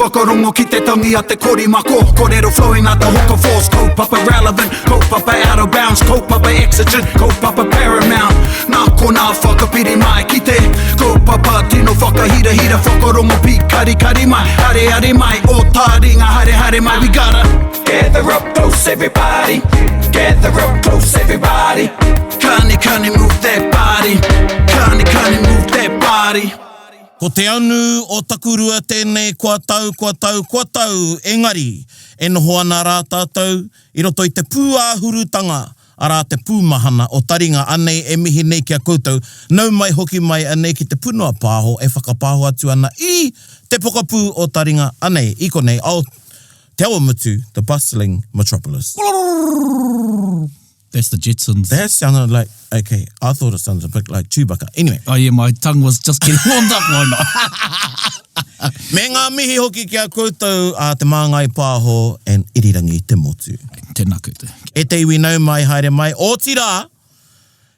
Whakarongo ki te tangi a te korimako Korero flowing like the hook of force Kaupapa relevant, kaupapa out of bounds Kaupapa exigent, kaupapa paramount Nā konā whakapiri mai ki te Kaupapa tino whakahirahira Whakarongo pīkarikari mai Areare mai, o tāringa haere haere mai We gotta gather up close everybody Gather up close everybody Kani kani move that body Kani kani move that body Ko te anu o takurua tēnei kua tau, kua tau, kua tau, engari, e noho ana rā tātou i roto i te pūāhurutanga, arā te pūmahana o taringa anei e mihi nei ki a koutou, nau mai hoki mai anei ki te punua pāho e whakapāho atu ana i te pokapū o taringa anei i konei, ao Te Awamutu, the bustling metropolis. That's the Jetsons. That sounded like, okay, I thought it sounded a bit like Chewbacca. Anyway. Oh yeah, my tongue was just getting warmed up, why not? Me ngā mihi hoki ki a koutou a Te Māngai Pāho and Irirangi Te Motu. Tēnā koutou. E te iwi nau mai, haere mai, otirā,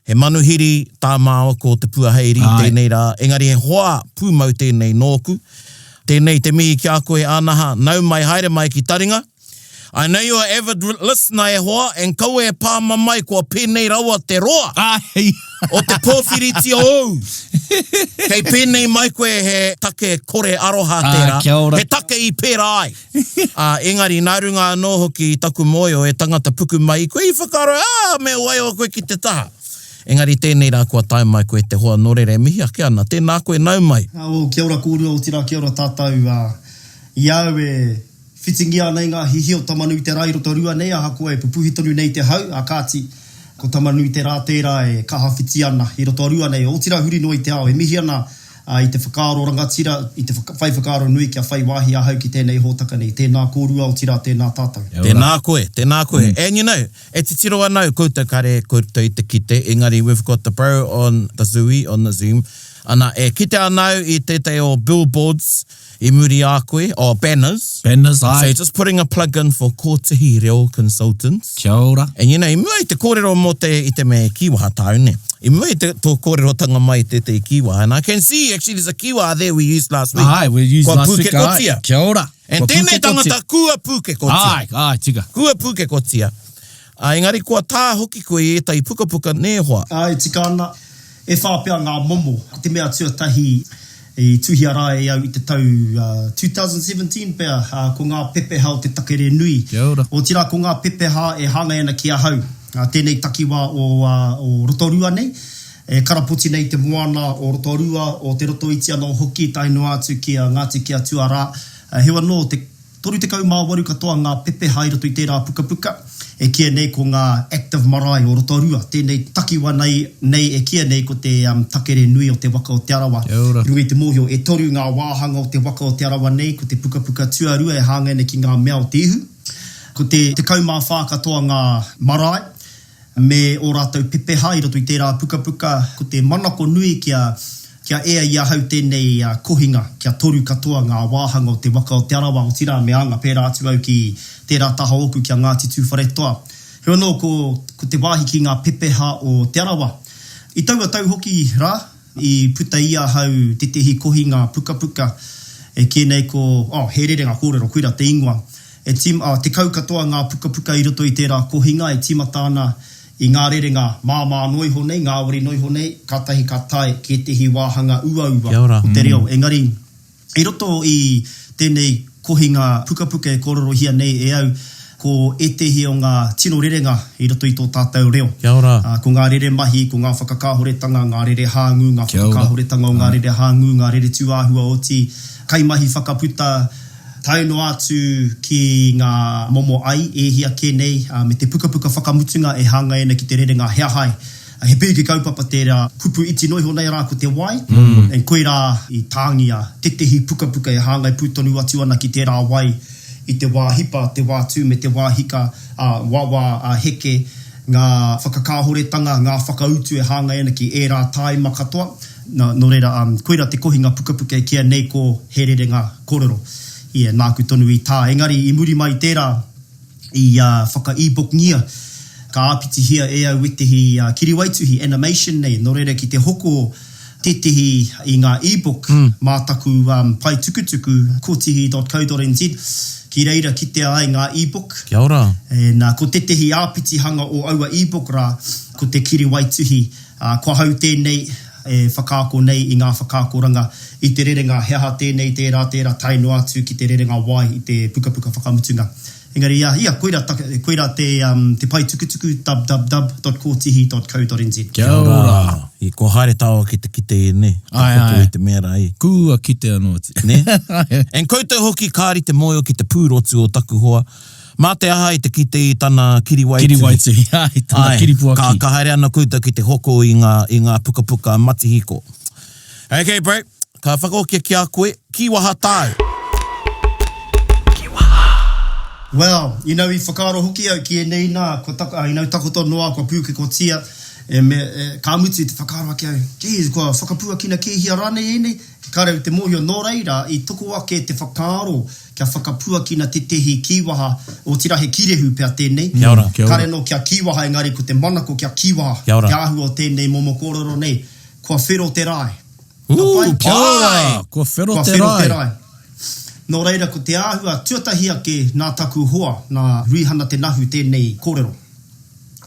he manuhiri tā māua ko Te Puaheiri tēnei rā, engari he hoa pūmau tēnei nōku. Tēnei te mihi ki a koe Anaha, nau mai, haere mai ki Taringa. I know you're avid listener e hoa, and kaua e pā mamae kua pēnei rawa te roa o te pōwhiritia ōu. Kei pēnei mai koe he take kore aroha tērā, he take i pērā ai. Ā, engari nā runga anō hoki i taku mōio e tangata puku mai i koe i whakaaro, ā, me waio koe ki te taha. Engari tēnei rā kua tae mai koe te hoa nō reira e mihi ake ana, tēnā koe nau mai. Ā, kia ora kōrua, otirā kia ora tātou, ā, i a au e Whitingia ana i ngā hihi o Tamanuiterā i Rotorua nei, ahakoa e pupuhi tonu nei te hau, ā kāti, ko Tamanuiterā tērā e kaha whiti ana i Rotorua nei, otirā huri noa i te ao. E mihi ana i te whakaaro rangatira, i te whai whakaaro nui kia whai wāhi ahau ki tēnei hōtaka nei. Tēnā kōrua, otirā tēnā tātou. Tēnā koe, tēnā koe. And you know, e titiro ana au, koutou kare koutou i te kite, engari we've got the bro on the Zooey, on the Zoom, ana, e kite ana au i tētahi o billboards, I muri a koe, oh, banners. Banners, aye. So just putting a plug in for Kōtihi Reo Consultants. Kia ora. And you know, i mua i te kōrero mō te, i te mea he kīwaha tāu, nē? I mua i te, tō kōrerotanga mai i tētahi kīwaha, and I can see actually there's a kīwaha there we used last week. Aye, we used Kua last week, aye. pūkekotia. Kia ora. And Kua tēnei pūkekotia. tangata kua pūkekotia. Aye, aye, tika. Kua pūkekotia. Ā, engari kua tā hoki koe i ētahi pukapuka, nē hoa? Āe, tika ana. E whā pea ngā momo. Ko te mea tuatahi i tuhia rā e au i te tau 2017 pea, ko ngā pepeha o te takere nui. Kia ora. Otirā ko ngā pepeha e hāngai ana ki ahau, tēnei takiwā o Rotorua nei, e karapoti nei te moana o Rotorua, o Te Rotoiti anō hoki, tae noa atu ki a Ngāti Kia Tuarā. Heoi anō, te 38 katoa ngā pepeha i roto i tērā pukapuka, e kīia nei ko ngā active marae o Rotorua, tēnei takiwa nei, nei e kīia nei ko te takere nui o te waka o Te Arawa. Kia ora. I runga i te mōhio, e toru ngā wāhanga o te waka o Te Arawa nei, ko te pukapuka tuarua e hāngai ana ki ngā mea o te ihu, ko te 14 katoa ngā marae, me ō rātou pepeha i roto i tērā pukapuka, ko te manako nui kia, kia ea i ahau tēnei kohinga, kia toru katoa ngā wāhanga o te waka o Te Arawa, otirā me anga pērā atu au ki tērā taha ōku ki a Ngāti Tūwharetoa. Heoi anō, ko, ko te wāhi ki ngā pepeha o Te Arawa. I taua tau hoki rā, i puta i ahau tētehi kohinga pukapuka e kīia nei ko, oh, He Rerenga Kōrero, koirā te ingoa. E tīm, ā, 10 katoa ngā pukapuka i roto i tērā kohinga e tīmata ana i ngā rerenga māmā noa iho nei, ngāwari noa iho nei, kātahi ka tae ki ētehi wāhanga uaua Kia ora. o te reo. Engari, i roto i tēnei kohinga pukapuka e kōrerohia nei e au, ko ētehi o ngā tino rerenga i roto i tō tātou reo. Kia ora. Ā, ko ngā reremahi, ko ngā whakakāhoretanga, ngā rerehāngū, ngā Kia ora. whakakāhoretanga o ngā rerehāngū, ngā reretūāhua oti, kaimahi whakaputa, Tae noa atu ki ngā momo ai e hia kē nei, ā, me te pukapuka whakamutunga e hāngai ana ki te rerenga he aha ai. He pīki kaupapa tērā kupu iti noa iho nei rā ko te wai, and koirā i tāngia tētehi pukapuka e hāngai pū tonu atu ana ki tērā wai i te wā hipa, te wā tū me te wā hika, ā, wawā, ā, heke, ngā whakakāhoretanga, ngā whakautu e hāngai ana ki ērā tāima katoa. Nā, nō reira, koirā te kohinga pukapuka e kīia nei ko He Rerenga Kōrero. Ia, nāku tonu i tā. Engari, i muri mai i tērā, i whaka-e-book-ngia, ka āpitihia e au wētehi kiriwaituhi, animation nei, nō reira ki te hoko. tētehi i ngā e-book mā taku pae tukutuku kotihi.co.nz, ki reira kitea ai ngā e-book. Kia ora. Nā, ko tētehi āpitihanga o aua e-book rā, ko te kiriwaituhi, ā, ko ahau tēnei e whakaako nei i ngā whakaakoranga i te rerenga he aha tēnei, tērā, tērā, tae noa atu ki te rerenga wai i te pukapuka whakamutunga. Engari, ia, ia, koira, koira te, um, te pae tukutuku www.kotihi.co.nz. Kia ora. I, kua haere tāua ki te kite i, ne? Te Ae, hopu ae. i te mea rā, i. Kua kite anō atu. Ne? And koutou hoki kāri te mōio ki te pūrotu o taku hoa. Mā te aha i te kite i tana kiriwaituhi. Kiriwaituhi, ai, tana Ae, kiripuaki. Ka, ka haere ana koutou ki te hoko i ngā, i ngā pukapuka matihiko. Okay bro, ka whakaokia ki a koe, kīwaha tāu. Well, you know, i whakaaro hoki au ki ēnei nā, kua tak, you know, takoto noa, kua pūkekotia, e me, e, ka mutu te whakaaro ake au, geez, kua whakapuakina kēhia rānei ēnei? Kāre au te mōhio, nō reira, i toko ake te whakaaro kia whakapuakina tētehi kīwaha, otirā he kīrehu pea tēnei, Kia ora. Kia ora. kāre anō kia kīwaha engari ko te manako kia kīwaha, Kia ora. te āhua o tēnei momo kōrero nei, kua whero te rae. Ka Ooh, pai? Kia ora! pai! Kua whero Kua te whero rae. te rae. Nō reira, ko te āhua tuatahi ake nā taku hoa, nā Ruihana Te Nahu tēnei kōrero.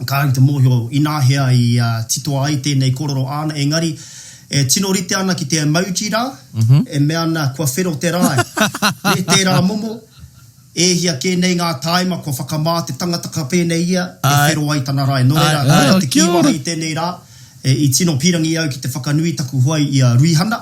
Kāre au te mōhio ināhea i titoa ai tēnei kōrero āna, engari e tino rite ana ki te emoji rā, e mea ana kua whero te rae. Nē, tērā momo, e hia kē nei ngā tāima kua whakamā te tangata ka pēnei ia, e whero ai tana rae. Nō reira, koira te kīwaha i tēnei rā, i tino pīrangi au ki te whakanui taku hoa i a Ruihana,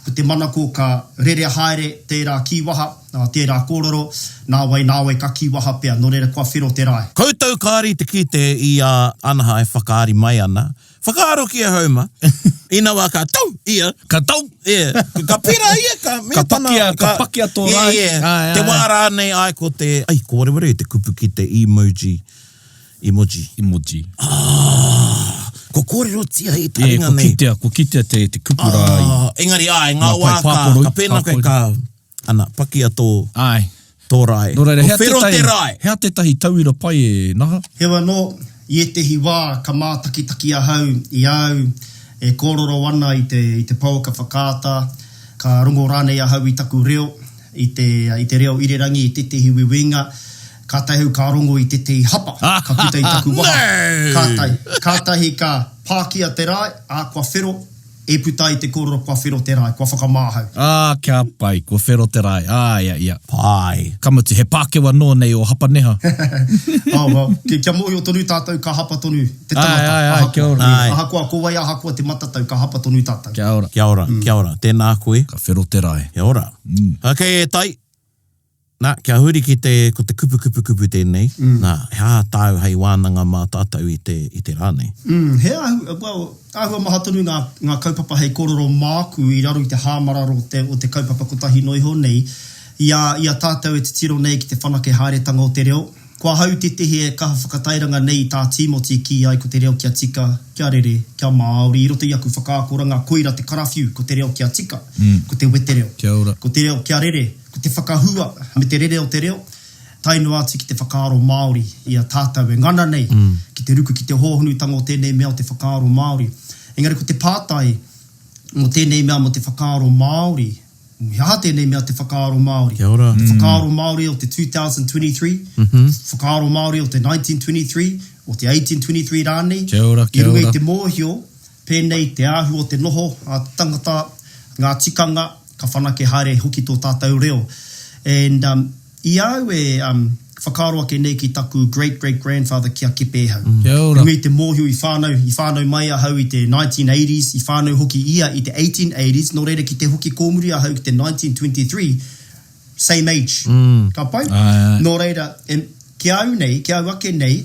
ko te manako ka rere haere tērā kīwaha, tērā kōrero, nāwai, nāwai ka kīwaha pea, nō reira kua whero te rae. Koutou kāre i te kite i a Anaha e whakaari mai ana, whakaaro ki a Homer, ina wā ka tau ia, Ka tau! Yeah, ka pera ia, ka mea Ka tana, pakia, ka pakia tō rae. Yeah, yeah. Ae, ae, Te wā ae. rānei ai ko te, ai, ko wareware te kupu ki te emoji. Emoji. Emoji. Ah, ko kōrerotia i Yeah, taringa kua nei. kitea, kua kitea te, te kupu rā i. Ah, engari ai, ngā Ngā wā pae ka, pāporo, ka pēnā koe pāporo. ka, ana, pakia tō, Ai. tō rae. Nō reira, Ko hea whero tētahi, te rae. hea tētahi tauira pai e Naha? Heoi anō, i ētehi wā ka mātakitaki ahau i a au e kōrero ana i te, i te pouaka whakaata, ka rongo rānei ahau i taku reo, i te, i te reo irirangi, i tētehi wiwinga, Kātahi au ka rongo i tētehi hapa ka puta i taku waha. Kātahi, kātahi ka pākia te rae, ā, kua whero, e puta ai te kōrero kua whero te rae, kua whakamā ahau. Ā, kia pai, kua whero te rae, ā, ia, ia. Pai. Ka mutu, he pākewa noa nei o Hapaneha. Oh, well, kia mōhio tonu tātou ka hapa tonu te Āe, tangata, āe, āe, ahakoa, kia ora. Āe. ahakoa ko wai, ahakoa te matatau, ka hapa tonu tātou. Kia ora. Kia ora, kia ora. Tēnā koe. Ka whero te rae. Kia ora. Okay, e Tai. Nā, kia huri ki te, ko te kupu kupu kupu tēnei, nā, he aha tāu hei wānanga mā tātou i te, i te rā nei? Mm, he āhua, well, āhua maha tonu ngā, ngā kaupapa hei kōrero māku i raro i te hāmarara o te, o te kaupapa kotahi noa iho nei, i a, i a tātou e titiro nei ki te whanake haeretanga o te reo. Ko ahau tētehi e kaha whakatairanga nei i tā Tīmoti i kī ai ko te reo kia tika, kia rere, kia Māori, i roto i aku whakaakoranga koira te karawhiu, ko te reo kia tika, ko te wetereo. Kia ora. Ko te reo kia rere, Ko te whakahua me te rere o te reo, tae noa atu ki te whakaaro Māori i a tātou e ngana nei ki te ruku ki te hōhonutanga o tēnei mea o te whakaaro Māori. Engari ko te pātai mō tēnei mea mō te whakaaro Māori, he aha tēnei mea te whakaaro Māori? Kia ora. Te whakaaro Māori o te 2023, whakaaro Māori o te 1923, o te 1823 rānei, Kia ora, i kia runga i ora. te mōhio, pēnei te āhua o te noho a te tangata, ngā tikanga, ka whanake haere hoki tō tātou reo. And um, i a au e um, whakaaro ake nei ki taku great great grandfather ki a Kepe Ehau. Kia ora. Runga i te mōhio i whānau, i whānau mai ahau i te 1980s, i whānau hoki ia i te 1880s, nō reira ki te hoki kōmuri ahau ki te 1923, same age. Ka pai? Āe, āe. Nō reira, e, ki a au nei, ki a au ake nei,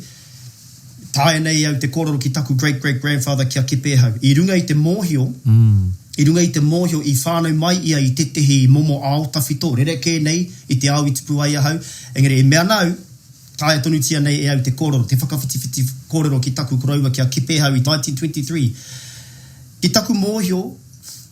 taea nei au te kōrero ki taku great great grandfather ki a Kepe Ehau. I runga i te mōhio, i runga i te mōhio i whānau mai ia i tētehi momo ao tawhito, rerekē nei i te ao i tupu ai ahau, engari e mea ana au, taea tonutia nei e au te kōrero, te whakawhitiwhiti kōrero ki taku koroua ki a Kepe Ehau i 1923. Ki taku mōhio,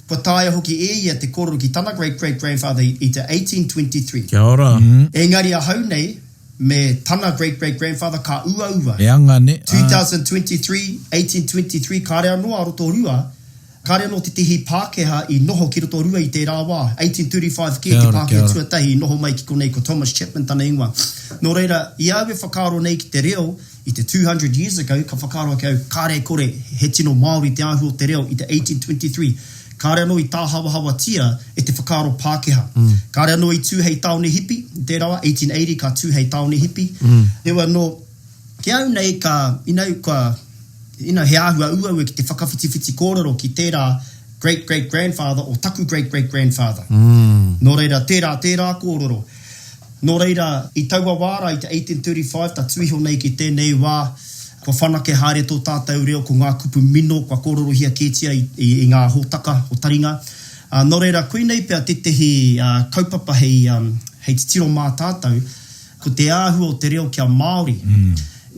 kua taea hoki e ia te kōrero ki tana great great grandfather i te 1823. Kia ora. Engari ahau nei, me tana great great grandfather ka uaua. E anga ne, ā. 2023, 1823, kāre anō a Rotorua. Kāre anō tētehi Pākehā i noho ki Rotorua i tērā wā. 1835 kē te Pākehā tuatahi i noho mai ki konei, ko Thomas Chapman tana ingoa. Nō reira, i a au e whakaaro nei ki te reo, i te 200 years ago, ka whakaaro ake au, kāre e kore, he tino Māori te āhua o te reo i te 1823. Kāre anō i tāhawahawatia e te whakaaro Pākehā. Kāre anō i tū hei tāone hipi i tērā wā, 1880 ka tū hei tāone hipi. Heoi anō, Ki au nei ka, you know, kua, you know, he āhua uaua ki te whakawhitiwhiti kōrero ki tērā great great grandfather o taku great great grandfather. Nō reira, tērā, tērā kōrero. Nō reira, i taua wā rā, i te 1835, tatū iho nei ki tēnei wā, kua whanake haere tō tātou reo, ko ngā kupu mino kua kōrerohia kētia i, i, i ngā hōtaka o taringa. Ā, nō reira, koinei pea tētehi kaupapa hei, hei titiro mā tātou, Ko te āhua o te reo kia Māori.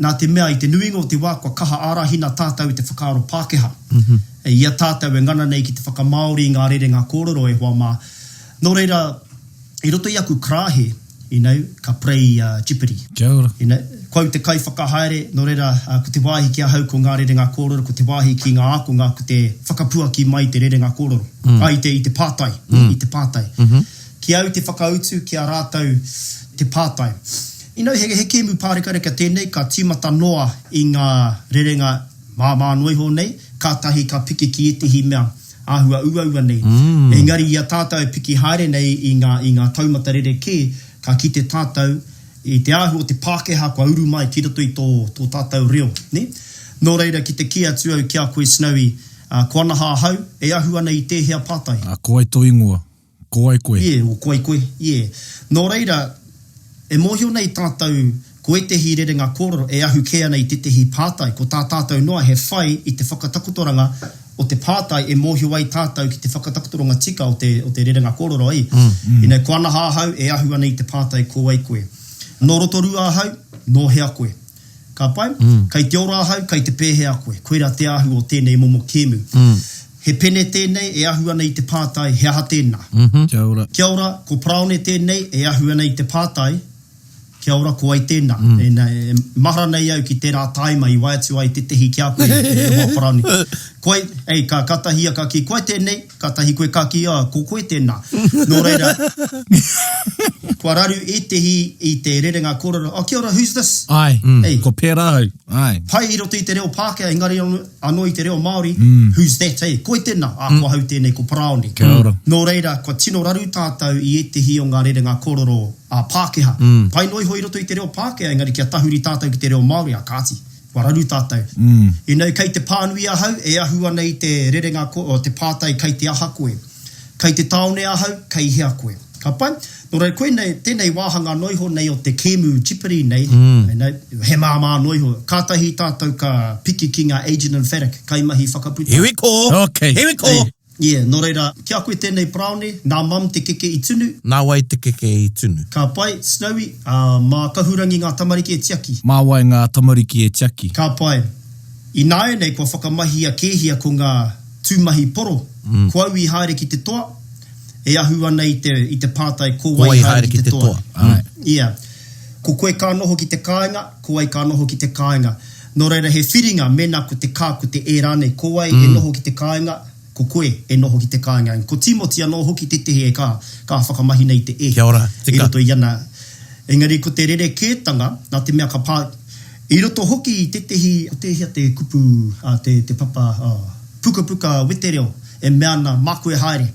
Nā te mea i te nuinga o te wā kua kaha ārahina tātou i te whakaaro Pākehā. I a tātou e ngana nei ki te whakamāori i ngā rerenga kōrero e hoa mā. Nō reira, i roto i aku karāhe, you know, ka pray a Jeopardy. Kia ora. You know, ko au te kaiwhakahaere, nō reira, ko te wāhi ki ahau ko ngā rerenga kōrero, ko te wāhi ki ngā ākonga ko te whakapuaki mai i te rerenga kōrero. Ā, i te, i te pātai, i te pātai. Ki au te whakautu, ki a rātou te pātai. You know, he, he kēmu pārekareka tēnei, ka tīmata noa i ngā rerenga māmā noa iho nei, kātahi ka piki ki ētehi mea āhua uaua nei. Engari i a tātou e piki haere nei i ngā, i ngā taumata rerekē, ka kite tātou i te āhua o te Pākehā kua uru mai ki roto i tō, tō tātou reo, nē? Nō reira, ki te kī atu au ki a koe Snowy, ā, ko anaha ahau, e ahu ana i tēhea pātai? Ā, ko wai tō ingoa? Ko wai koe? Yeah, o ko wai koe, yeah. Nō reira, e mōhio nei tātou ko ētehi rerenga kōrero e ahu kē ana i tētehi pātai, ko tā tātou noa he whai i te whakatakotoranga o te pātai e mōhio ai tātou ki te whakatakotoranga tika o te, o te rerenga kōrero ai. You know, ko anaha ahau e ahu ana i te pātai ko wai koe. Nō Rotorua ahau, nō hea koe? Ka pai? Kei te ora ahau, kei te pēhea koe? Koirā te āhua o tēnei momo kēmu. He pene tēnei e ahu ana i te pātai, he aha tēnā? Kia ora. Kia ora, ko Paraone tēnei e ahu ana i te pātai, kia ora, ko wai tēnā? E mahara nei au ki tērā tāima i wae atu ai tētehi ki a koe, e hoa Paraone. Koe, ei, ka, kātahi ia ka kī, koe tēnei, kātahi koe ka kī, oh, ko koe tēnā. Nō reira, kua raru ētehi i te rerenga kōrero, oh, kia ora, who's this? Āe, Ei. ko pērā au, āe. Pai i roto i te reo Pākehā, engari anō i te reo Māori, who's that, hey, koe tēnā, ā, ko ahau tēnei, ko Paraone. Kia ora. Nō reira, kua tino raru tātou i ētehi o ngā rerenga kōrero ā-Pākehā. Pai noa iho i roto i te reo Pākehā, engari kia tahuri tātou ki te reo Māori, ā, kāti, kua raru tātou. You know, kei te pānui ahau, e ahu ana i te rerenga, te pātai kei te aha koe. Kei te tāone ahau, kei hea koe. Ka pai? Nō reira, koinei, tēnei wāhanga noa iho nei o te kēmu Jeopardy nei, you know, he māmā noa iho. Kātahi tātou ka piki ki ngā agent emphatic, kaimahi whakaputa. Here we go! Okay. Here we go! Hey, yeah, nō reira, ki a koe tēnei paraone, nā Mum te keke i tunu. Nā wai te keke i tunu? Ka pai, Snowy, ā, mā Kahurangi ngā tamariki e tiaki. Mā wai ngā tamariki e tiaki? Ka pai. Ināianei kua whakamahia kēhia ko ngā tūmahi poro. Ko au i haere ki te toa, e ahu ana i te, i te pātai ko wai i haere ki te toa. Ia. Ko koe ka noho ki te kāinga, ko wai ka noho ki te kāinga. Nō reira he whiringa mēnā ko te ka, ko te e rānei, ko wai e noho ki te kāinga, ko koe e noho ki te kāinga. Ko Tīmoti anō hoki tētehi e ka, ka whakamahi nei i te e Kia ora, i tika. roto i ana. Engari ko te rerekētanga, nā te mea ka pā, i roto hoki i tētehi, ko tēhea te kupu a te, te papa, oh, pukapuka wetereo e mea ana, māku e haere.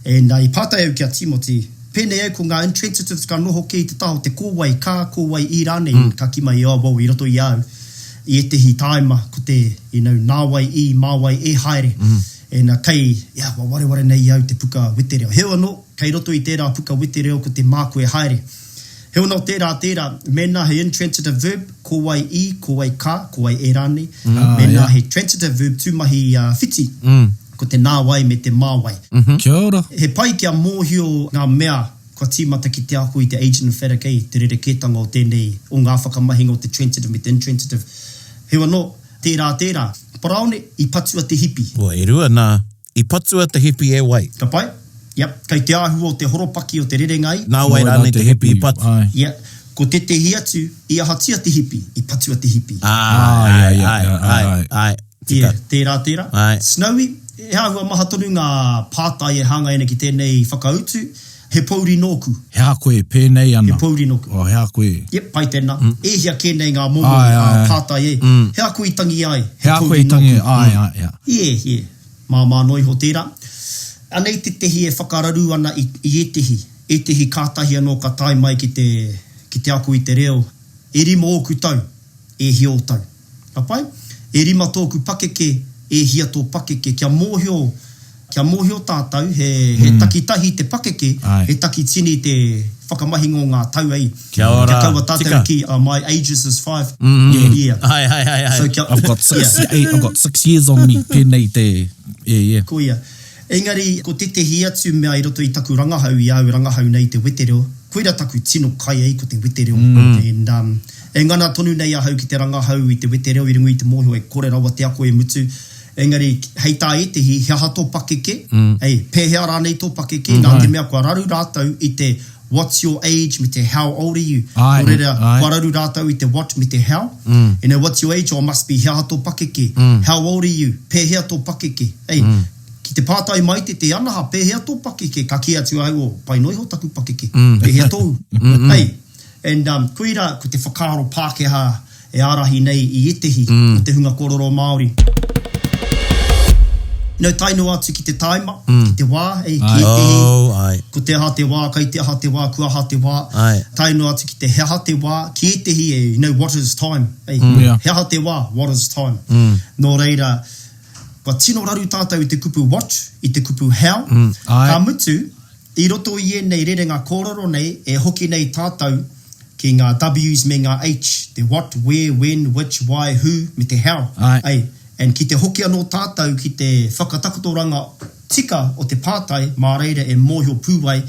And i pātai au ki a Tīmoti, pēnei au ko ngā intransitives ka noho kē i te taha o te ko wai ka, ko wai i rānei, ka kī mai, oh, well, i roto i a au, i ētehi tāima, ko te, you know, nā wai i, mā wai e haere. And kei, yeah, kua wareware nei i au te puka wetereo. Heoi anō, kei roto i tērā puka wetereo ko te māku e haere. Heoi anō tērā, tērā, mēnā he intransitive verb, ko wai i, ko wai ka, ko wai e rānei. Mēnā he transitive verb tūmahi whiti, ko te nā wai me te mā wai. Kia ora. He pai kia mōhio ngā mea kua tīmata ki te ako i te agent emphatic ei, te rerekētanga o tēnei, o ngā whakamahinga o te transitive me te intransitive. Heoi anō, tērā, tērā. Paraone, i patua te hipi. Kua e rua nā. I patua te hipi e wai? Ka pai? Yep. Kei te āhua o te horopaki o te rerenga i. Nā wai rānei te hipi i patu? Yep. Ko tētehi atu, i ahatia te hipi? I patua te hipi. Āe, āe, āe, āe, āe, tika. Yeah, tērā, tērā. Āe. Snowy. He āhua maha tonu ngā pātai e hāngai ana ki tēnei whakautu, he pōuri nōku. He aha koe e pēnei ana? He pōuri nōku. Oh, he aha koe? Yep, pai tēnā. E hia kē nei ngā momo pātai e. He aha koe i tangi ai? He aha koe i tangi ai? Āe, āe, yeah. Yeah, yeah. Māmā noa iho tērā. Anei tētehi e whakararu ana i, i ētehi, ētehi kātahi anō ka tae mai ki te, ki te ako i te reo. E rima ōku tau, e hia ō tau? Ka pai? E rima tōku pakeke, e hia tō pakeke? Kia mōhio, kia mōhio tātou, he, he takitahi te pakeke, he takitini te whakamahinga o ngā tau, ei. Kia ora. Kia kaua tātou Tika. ki, uh, my ages is five. Yeah. Yeah. Ai, ai, ai, ai. So kia, I've got six, yeah. eh, I've got six years on me, pēnei te, yeah, yeah. Koia. Engari, ko tētehi atu mea i roto i taku rangahau, i āu rangahau nei te wetereo, koira taku tino kai ai ko te wetereo. And, um, e ngana tonu nei ahau ki te rangahau i te wetereo i runga i te mōhio e kore rawa te ako e mutu. Engari, hei tā ētehi, he aha tō pakeke? Ei, pēhea rānei tō pakeke? Nā te mea kua raru rātou i te what's your age me te how old are you? Āe, Nō reira, āe. kua raru rātou i te what me te how. You know, what's your age? Oh, must be he aha tō pakeke? How old are you? Pēhea tō pakeke? Ei, ki te pātai mai te te anaha, pēhea tō pakeke? Ka kī atu ahau, oh, pai noa iho taku pakeke. Pēhea tōu? Ei, and um, koira ko te whakaaro Pākehā e ārahi nei i ētehi o te hunga kōrero Māori. No tae noa atu ki te tāima, ki te wā, ei, ki ētehi, Oh, ai. ko te aha te wā, kai te aha te wā, kua aha te wā, Ai. tae noa atu ki te he aha te wā, ki ētehi e, you know, what is time, ei, Yeah. he aha te wā, what is time. Nō reira, kua tino raru tātou i te kupu what, i te kupu how, Ai. ka mutu, I roto i ēnei rerenga kōrero nei e hoki nei tātou ki ngā W's me ngā H, te what, where, when, which, why, who, me te how. Āe. Ei, and ki te hoki anō tātou ki te whakatakotoranga tika o te pātai, mā reira e mōhio pū ai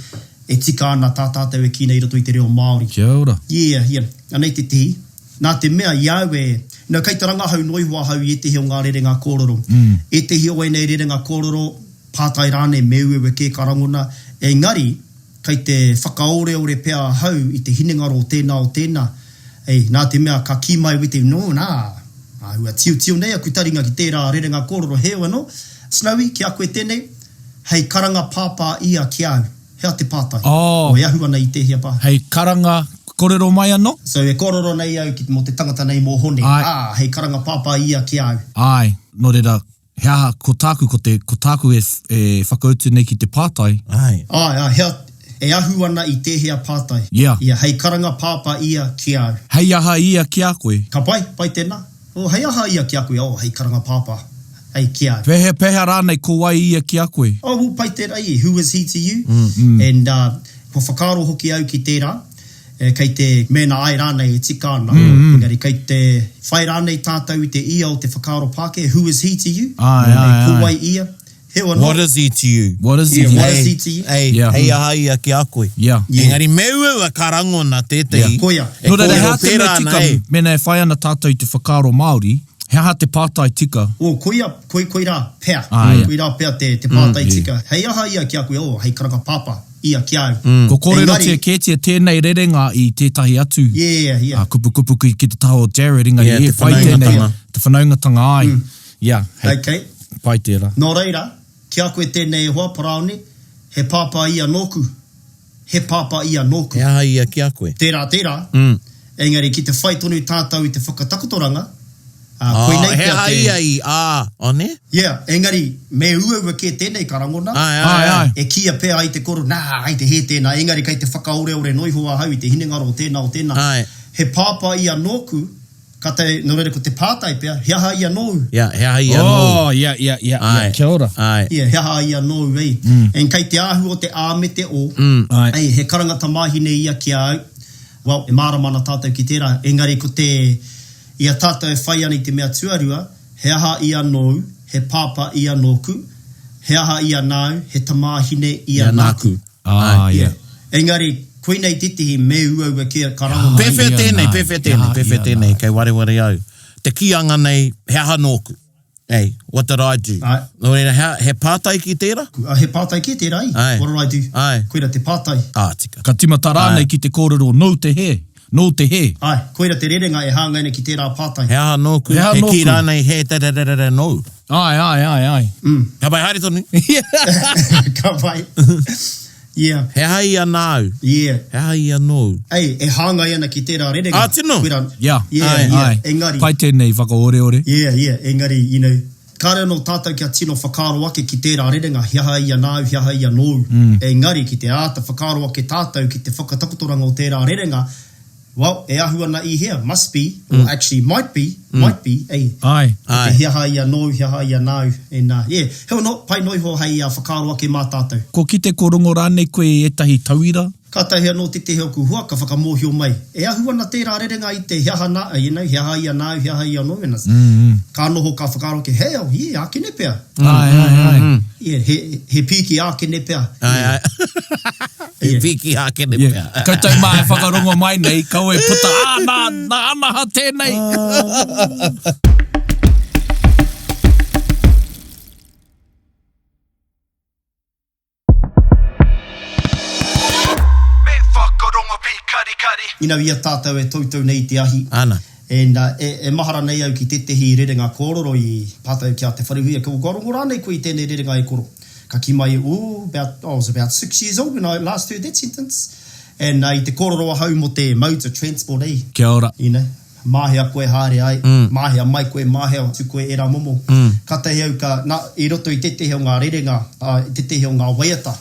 e tika ana tā tātou e kī nei i roto i te reo Māori. Kia ora. Yeah, yeah. Anei te tihi. Nā te mea, i a au e, you know, kei te rangahau noa iho ahau i ētehi o ngā rerenga kōrero. Ētehi o ēnei rerenga kōrero, pātai rānei me ueue kē ka rangona, engari, kei te whakaoreore pea ahau i te hinengaro o tēnā o tēnā, ei, nā te mea ka kī mai wete, nō, nā, āhua tiotio nei aku taringa ki tērā rerenga kōrero, heoi anō, Snowy, ki a koe tēnei, hei karanga pāpā ia ki a au. Hea te pātai? Oh. O, e ahu ana i tēhea pā? Hei karanga, korero mai anō? So, e kōrero nei au ki, mō te tangata nei mō Hone, Āe. ā, hei karanga pāpā ia ki a au. Āe, nō reira, He aha, ko tāku, ko te, ko tāku e, e whakautu nei ki te pātai. Āe. Āe, āe, hea, e ahu ana i tēhea pātai? Yeah. Ia, hei karanga pāpā ia ki a au. Hei aha ia ki a koe? Ka pai, pai tēnā. Oh, hei aha ia ki a koe? Oh, hei karanga pāpā, hei, ki a au. Pēhea, pēhea rānei ko wai ia ki a koe? Oh, well, pai tērā, yeah, who is he to you? And, uh, kua whakaaro hoki au ki tērā. Kei te, mēnā āe rānei e tika ana, engari kei te whai rānei tātou i te ia o te whakaaro Pākehā, who is he to you? Āe, āe, āe. Ko wai ia? Heoi anō. What is he to you? What is he? Yeah, what is he to you? Hei, Yeah. hei aha ia ki a koe? Yeah. Yeah. Engari me uaua ka rangona tētehi. Yeah. Koia. E Nō reira, he kōrero aha te mea pērā ana, tika, e. mēnā e whai ana tātou i te whakaaro Māori, he aha te pātai tika? Oh, koia, koi, koirā pea. Āe. Koirā pea te, te pātai tika. Hei aha ia ki a koe? Oh, hei karanga pāpā. ia ki a au. Ko kōrerotia Engari- kētia tēnei rerenga i tētahi atu Yeah, yeah. ā, kupukupu ki, ki te taha o Jared, engari Yeah, e te whai tēnei, whanaungatanga. te whanaungatanga āe. Yeah, hei, Okay. pai tērā. Nō reira, ki a koe tēnei e hoa, Paraone, he pāpā ia nōku. He pāpā ia nōku. He aha ia ki a koe? Tērā, tērā. Engari ki te whai tonu tātou i te whakatakotoranga, ā, koinei He pea aha te. ia i ā, one? Yeah, engari me uaua kē tēnei ka rangona. Āe, Āe, āe, āe. E kīia pea ai te koro, nā, ai te hē tēnā, engari kei te whakaoreore noa iho ahau i te hinengaro o tēnā, o tēnā. Āe. He pāpā ia nōku, ka te, nō reira ko te pātai pea, he aha ia nōu? Yeah, he aha ia nōu? Oh, yeah, yeah, yeah, yeah, Āe. kia ora. Āe. Yeah, he aha ia nōu, ei. And kei te āhua o te ā me te o, Āe. ei, he karanga tamāhine ia ki a au, well, e mārama ana tātou ki tērā, engari ko te, I a tātou e whai ana i te mea tuarua, he aha ia nōu, he pāpā ia nōku, he aha ia nāu, he tamāhine ia Ia nāku. nāku. Ah, Yeah. yeah. Engari, koinei tētehi me uaua kē ka rangona ai. Pēwhea Ia tēnei, nāu, pēwhea he tēnei, aha pēwhea ia tēnei, nāu. kei wareware au. Te kīanga nei, he aha nōku? Hey, what did I do? Āe. Nō reira, he, he pātai ki tērā? Ā, he pātai kē tērā, i. Āe. What did I do? Āe. Koira te pātai. Ā, tika. Ka timata rānei ki te kōrero nōu te hē. Nō te hē. Āe, koira te rerenga e hāngai ana ki tērā pātai. He aha nōku, He aha he kī nōku? rānei he tarararara nōu. Āe, āe, āe, āe. Ka pai, haere tonu. Ka pai. Yeah. He aha ia nāu? Yeah. He aha ia nōu? Ei, e hāngai ana ki tērā rerenga. Ā, tino! Koira, Yeah. yeah, Āe. yeah, Āe. engari. Pai tēnei whakaoreore. Yeah, yeah, engari, you know, kāre anō tātou kia tino whakaaro ake ki tērā rerenga, he aha ia nāu, he aha ia nōu. Engari, ki te āta whakaaro ake tātou ki te whakatakotoranga o tērā rerenga, Well, e ahu ana i hea, must be, or actually might be, might be, ei. Āe. Ko te he aha ia nōu, he aha ia nāu, and yeah, heoi anō, pai noa iho hei whakaaro ake mā tātou. Kua kite, kua rongo rānei koe i ētahi tauira? Kātahi anō tētehi o aku hoa ka whakamōhio mai, e ahu ana tērā rerenga i te he aha nā, you know, he aha ia nāu, he aha ia nōu, and ka noho ka whakaaro ake, hell, yeah, ākene pea. Āe, āe, āe. Yeah, he, he pīki ākene pea. Āe, āe. He pīki ākene Yeah. pea. Koutou mā e whakarongo mai nei, kaua e puta, ā, nā, nā Anaha tēnei. Me whakarongo pīkarikari. You know, i a tātou e toutou nei i te ahi. Ana. And uh, e, e mahara nei au ki tētehi rerenga kōrero i pātai ki a Te Wharehuia, kua rongo rānei koe i tēnei rerenga e koro? Ka kī mai, ooh, about, I was about six years old when I last heard that sentence. And uh, i te kōrero ahau mō te modes of transport, eh? Kia ora. You know, mā hea koe haere ai, mā hea mai koe, mā hea atu koe, ērā momo. Kātahi au ka, nā, i roto i tētehi o ngā rerenga, ā, i tētehi o ngā waiata,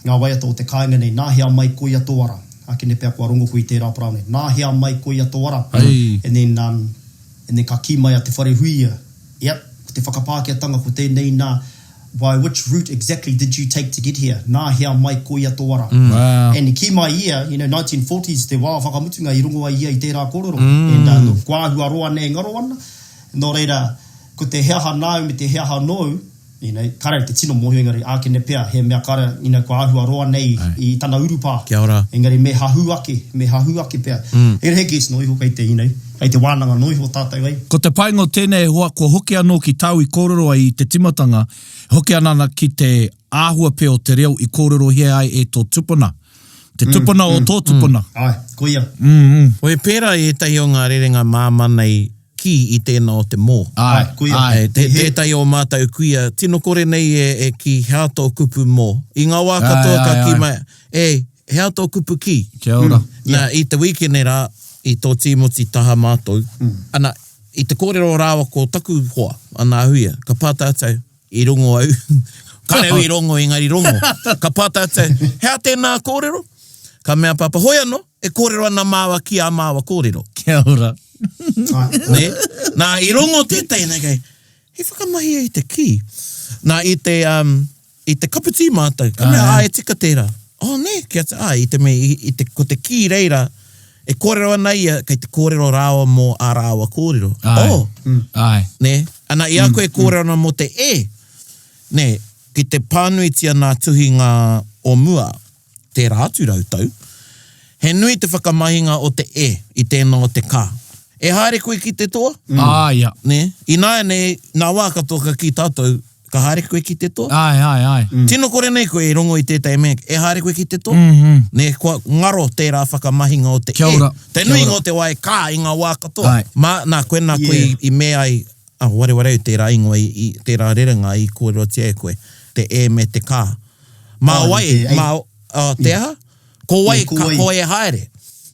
ngā waiata o te kāinga nei, nā hea mai koia tō ara? Ākene pea kua rongo koe i tērā parāone, nā hea mai koia tō ara? And then, um, and then ka kī mai a Te Wharehuia, yep, ko te whakapākehātanga ko tēnei nā, By which route exactly did you take to get here? Nā hea mai koia tō ara? Wow. And i kī mai ia, you know, 1940s te wā whakamutunga i rongo ai ia i tērā kōrero. And uh, nō, kua āhua roa nei e ngaro ana. Nō reira, ko te he aha nāu me te he aha nōu, you know, kāre au te tino mōhio engari ākene pea he mea kāre, you know, kua āhua roa nei i tana urupā. Kia ora. Engari me hahū ake, me hahū ake pea. Engari he guess noa iho kei te, you know, Kei te wānanga noa iho tātou ei. Ko te painga o tēnei e hoa, kua hoki anō ki tāu i kōrero ai i te timatanga, e hoki ana ana ki te āhua pea o te reo i kōrerohia ai e tō tupuna. Te tupuna o tō tupuna. Āe, koia. Hoi pērā i ētahi o ngā rerenga māmā nei kī i tēnā o te mō. Āe, koia. Āe. Te, tētahi o mātou kuia, tino kore nei e, e kī hea tō kupu mō. I ngā wā katoa ka kī mai, e, hea tō kupu kī? Kia ora. Nā, i te wīkene rā, i tō Tīmoti taha mātou, ana, i te kōrero rāua ko taku hoa, ana a Huia, ka pātai atu au, i rongo au, kāre au i rongo engari rongo, ka pātai atu au, hea tēnā kōrero? Ka mea Pāpā, hoi anō, e kōrero ana māua ki ā māua kōrero. Kia ora. Nē? Nā, i rongo tētahi, nā, kei, he whakamahi ai te kī. Nā, i te, um, I te kaputī mātou, ka mea, ā, e tika tērā. Oh, nē, kia tika, ā, i te mea, i, i te, ko te kī reira, e kōrero ana ia, kei te kōrero rāua mō ā rāua kōrero. Āe. Oh! Āe. Nē? Ana, i a koe e kōrero ana mō te e, nē, ki te pānuitia nā tuhinga o mua, tērā atu rautau, he nui te whakamahinga o te e i tēnā o te ka. E haere koe ki te toa? Ā, ia. Nē? Ināianei, nā wā katoa ka kī tātou, Ka haere koe ki te toa? Āe, āe, āe. Tino kore nei koe e rongo i tētahi mea, e haere koe ki te toa? Nē, kua ngaro tērā whakamahinga o te Kia e. ora, Te kia nuinga ora. o te wā e kā i ngā wā katoa. Āe. Mā, nā, koinā koe i, i mea ai, ah, wareware au tērā ingoa i, i, tērā rerenga i kōrerotia e koe, te e me te kā. Mā Āe, wai, te ei. mā, oh, te aha? Ko wai, Yeah, ko ka, wai. ko wai e haere?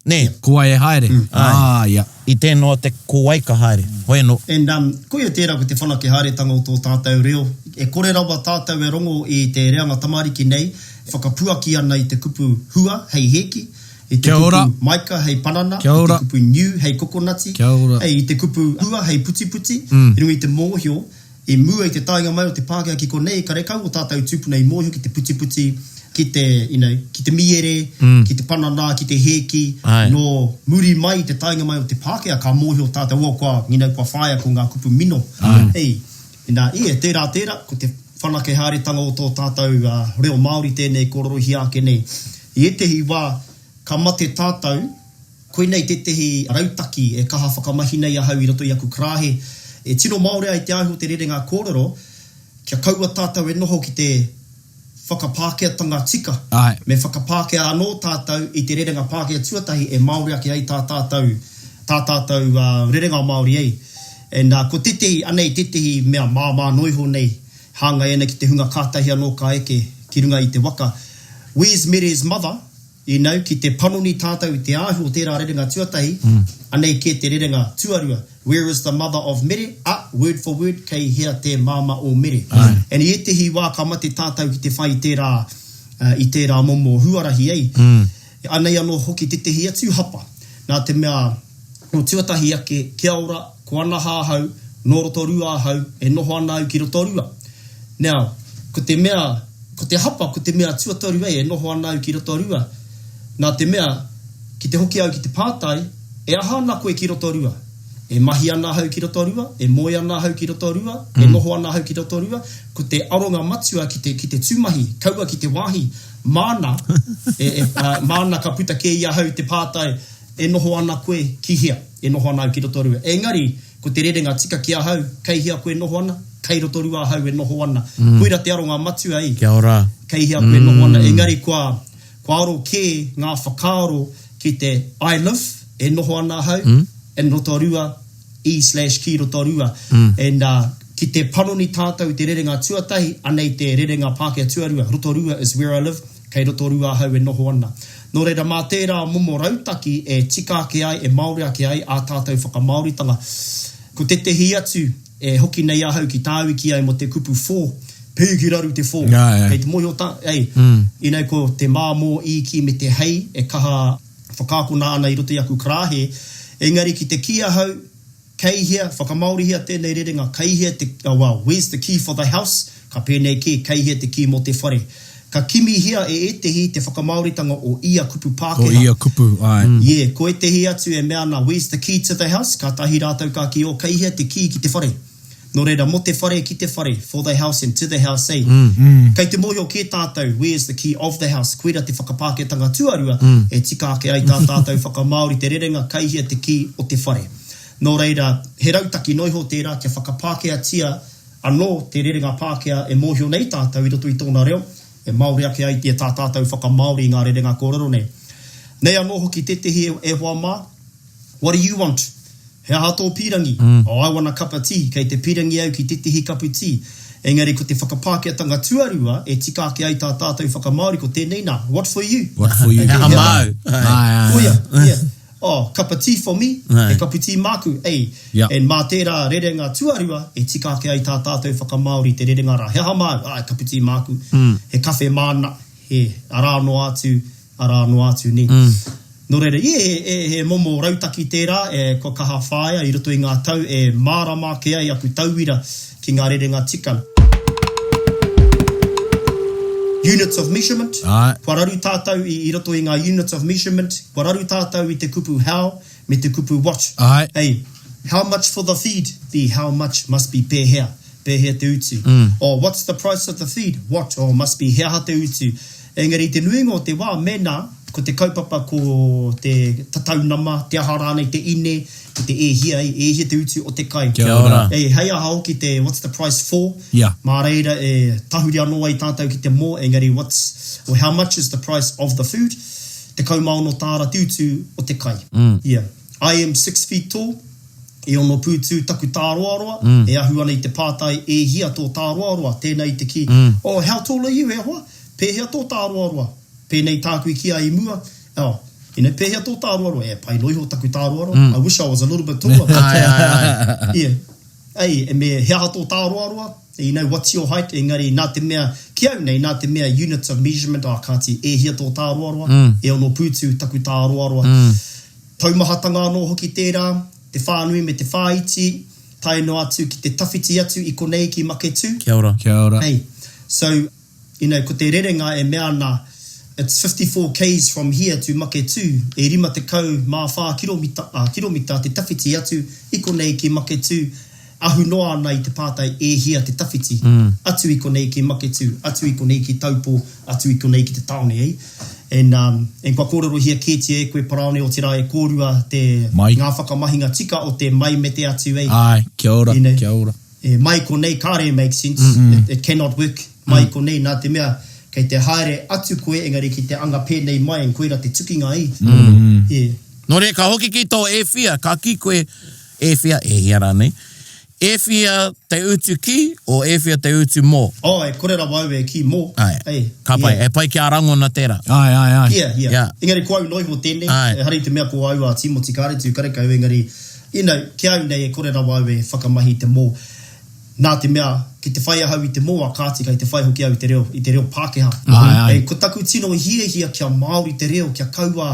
Nē. Ko wai e haere? Ah, ia. I tēnā te ko wai ka haere. Hoi anō. And um, koia tērā ko te whanake haeretanga o tō tātou reo. E kore rawa tātou e rongo i te reanga tamariki nei e whakapuaki ana i te kupu hua hei hēki, i te Kia ora. kupu maika hei panana, Kia i te ora. kupu niu hei kokonati, Kia ora. hei, i te kupu hua hei putiputi, i runga i te mōhio I mua i te taenga mai o te Pākehā ki konei, karekau ō tātou tūpuna i mōhio ki te putiputi, ki te, you know, ki te mīere, ki te panana, ki te hēki. Nō muri mai i te taenga mai o te Pākehā ka mōhio tātou, oh, kua, you know, kua whāia ko ngā kupu mino. Hei, inā, ia, tērā, tērā, ko te whanake haeretanga o tō tātou reo Māori tēnei kōrorohia ake nei. I ētehi wā, ka mate tātou, Koinei tētehi rautaki e kaha whakamahi nei ahau i roto i aku karāhe. E tino māori ai te āhua o te rerenga kōrero, kia kaua tātou e noho ki te. Whakapākehātanga tika. Āe. Me whakapākehā anō tātou i te rerenga Pākehā tuatahi e Māori ake ai tā tātou, tā tātou rerenga Māori ei. And ko tētehi, anei tētehi mea māmā noa iho nei, hāngai ana ki te hunga kātahi anō ka eke ki runga i te waka. Where's Mere's mother? You know, ki te panoni tātou i te āhua o tērā rerenga tuatahi, anei kē te rerenga tuarua, Where is the mother of Mere? Ah, word for word, kei hea te māmā o Mere? And i ētehi wā ka mate tātou ki te whai i tērā, i tērā momo huarahi ei. Anei anō hoki tētehi atu hapa, nā te mea, nō tuatahi ake, kia ora, ko Anaha ahau, nō Rotorua ahau, e noho ana au ki Rotorua. Now, ko te mea, ko te hapa, ko te mea tuatoru ei, e noho ana au ki Rotorua. Nā te mea, ki te hoki au ki te pātai, e aha ana koe ki Rotorua? E mahi ana ahau ki Rotorua, e moe ana ahau ki Rotorua, e noho ana ahau ki Rotorua, ko te aronga matua ki te, ki te tūmahi, kaua ki te wāhi. Māna, e, e, ā, māna ka puta kē i ahau te pātai, E noho ana koe ki hea? E noho ana au ki Rotorua. Engari, ko te rerenga tika ki ahau, kei hea koe noho ana? Kei Rotorua ahau e noho ana. Koira te aronga matua i. Kia ora. Kei hea koe noho ana. Engari kua, kua aro kē ngā whakaaro ki te I live, e noho ana ahau, in Rotorua, i slash ki Rotorua. And ki te panoni tātou i te rerenga tuatahi, anei te rerenga Pākehā tuarua, Rotorua is where I live. Kei Rotorua ahau e noho ana. Nō reira, mā tērā momo rautaki e tika ake ai, e Māori ake ai ā tātou whakamāoritanga. Ko tētehi atu e hoki nei ahau ki tāu i kī ai mō te kupu for, pī ki raru te for. Kei te mōhio tā, ei, you know, ko te mā, mō, i, ki me te hei e kaha whakaakona ana i roto i aku karāhe. Engari ki te kī ahau, Kei hea, whakamāorihia tēnei rerenga, kei hea te, oh well, where's the key for the house? Ka pēnei kē, kei hea te kī mō te whare? Ka kimihia e ētehi te whakamāoritanga o ia kupu Pākehā. O ia kupu, āe. Yeah, ko ētehi atu e mea ana, where's the key to the house? Kātahi rātou ka kī, oh, kei hea te kī ki te whare? Nō reira, mō te whare ki te whare, for the house and to the house, eh? Kei te mōhio kē tātou, where's the key of the house? Koira te whakapākehātanga tuarua e tika ake ai tā tātou whakamāori te rerenga, kei hea te kī o te whare? Nō reira, he rautaki noa iho tērā kia whakapākehātia anō te rerenga Pākehā e mōhio nei tātou i roto i tōna reo, e Māori ake ai tā tātou whakamāori i ngā rerenga kōrero nei. Nei anō hoki tētehi e hoa mā, What do you want? He aha tō pīrangi? Oh, I want a cup of tea. Kei te pīrangi au ki tētehi kapu tī. Engari ko te whakapākehātanga tuarua e tika ake ai tā tātou whakamāori ko tēnei nā, What for you? What for you? He aha māu? Āe, āe. Koia, yeah. Oh, cup of tea for me, he kapu tī māku, ei. Yeah. And mā tērā rerenga tuarua e tika ake ai tā tātou whakamāori te rerenga rā. He aha māu? Āe, kapu tī māku. He kawhe māna, he arā noa atu, arā noa atu, nē. Nō reira, yeah, he, he, he momo rautaki tērā e, kua kaha whāia i roto i ngā tau e mārama ake ai aku tauira ki ngā rerenga tika. Units of measurement, Āe. kua raru tātou i, i roto i ngā units of measurement, kua raru tātou i te kupu how me te kupu what. Āe. Hei, how much for the feed? The how much must be pēhea, pēhea te utu. Or what's the price of the feed? What, or must be he aha te utu. Engari i te nuinga o te wā, mēnā ko te kaupapa ko te tatau nama, te aha rānei, te ine, ko te e hia, e hia te utu o te kai. Kia ora. E, hei aha hoki te what's the price for? Yeah. Mā reira e tahuri anō ai tātou ki te mō, engari what's, or how much is the price of the food? 16 tāra te utu o te kai. Yeah. I am six feet tall. E ono pūtū taku tāroaroa, e ahu ana i te pātai e hia tō tāroaroa, tēnā i te kī, Oh, how tall are you, e hoa? Pēhea tō tāroaroa? Pēnei tāku i kī ai i mua, oh, you know, pēhea tō tāroaroa? E, pai noa iho taku tāroaroa. I wish I was a little bit taller, but, Āe, āe, āe. yeah. Ei, me, he aha tō tāroaroa? You know, what's your height? Engari, nā te mea, ki au nei, nā te mea units of measurement, oh, kāti, e hia tō tāroaroa? E ono pūtū taku tāroaroa. Taumahatanga anō hoki tērā, te whānui me te whāiti, tae noa atu ki te tawhiti atu i konei ki Maketū. Kia ora. Kia ora. Hey, so, you know, ko te rerenga e mea ana, it's 54 Ks from here to Maketū, e 54 kiromita, ā, kiromita te tawhiti atu i konei ki Maketū, ahu noa ana i te pātai e hia te tawhiti, atu i konei ki Maketū, atu i konei ki Taupō, atu i konei ki te tāone, eh? And, um, and kua kōrerohia kētia e koe Paraone, otirā e kōrua te, Mai. ngā whakamahinga tika o te mai me te atu, eh? Āe, kia ora, You know. kia ora. E, mai konei kāre e make sense, it, it cannot work mai konei, nā te mea. Kei te haere atu koe engari ki te anga pēnei mai and koira te tukinga i. Yeah. Nō reira, ka hoki ki tō e whia, ka kī koe, e whia, e hia rānei, e whia te utu ki, o e whia te utu mō. Oh, e kore rawa au e kī mō. Āe. Ei, Ka pai, yeah. e pai kia rangona tērā. Āe, āe, āe. Yeah, yeah. Yeah. Engari ko au noa iho tēnei, Āe. ehara i te mea ko au a Tīmoti Kāretu, karekau, engari, you know, ki au nei e kore rawa au e whakamahi i te mō. Nā te mea, ki te whai ahau i te mō a kāti kei te whai hoki au i te reo, i te reo Pākehā. Āe, āe. E, ko taku tino hiahia kia Māori te reo, kia kaua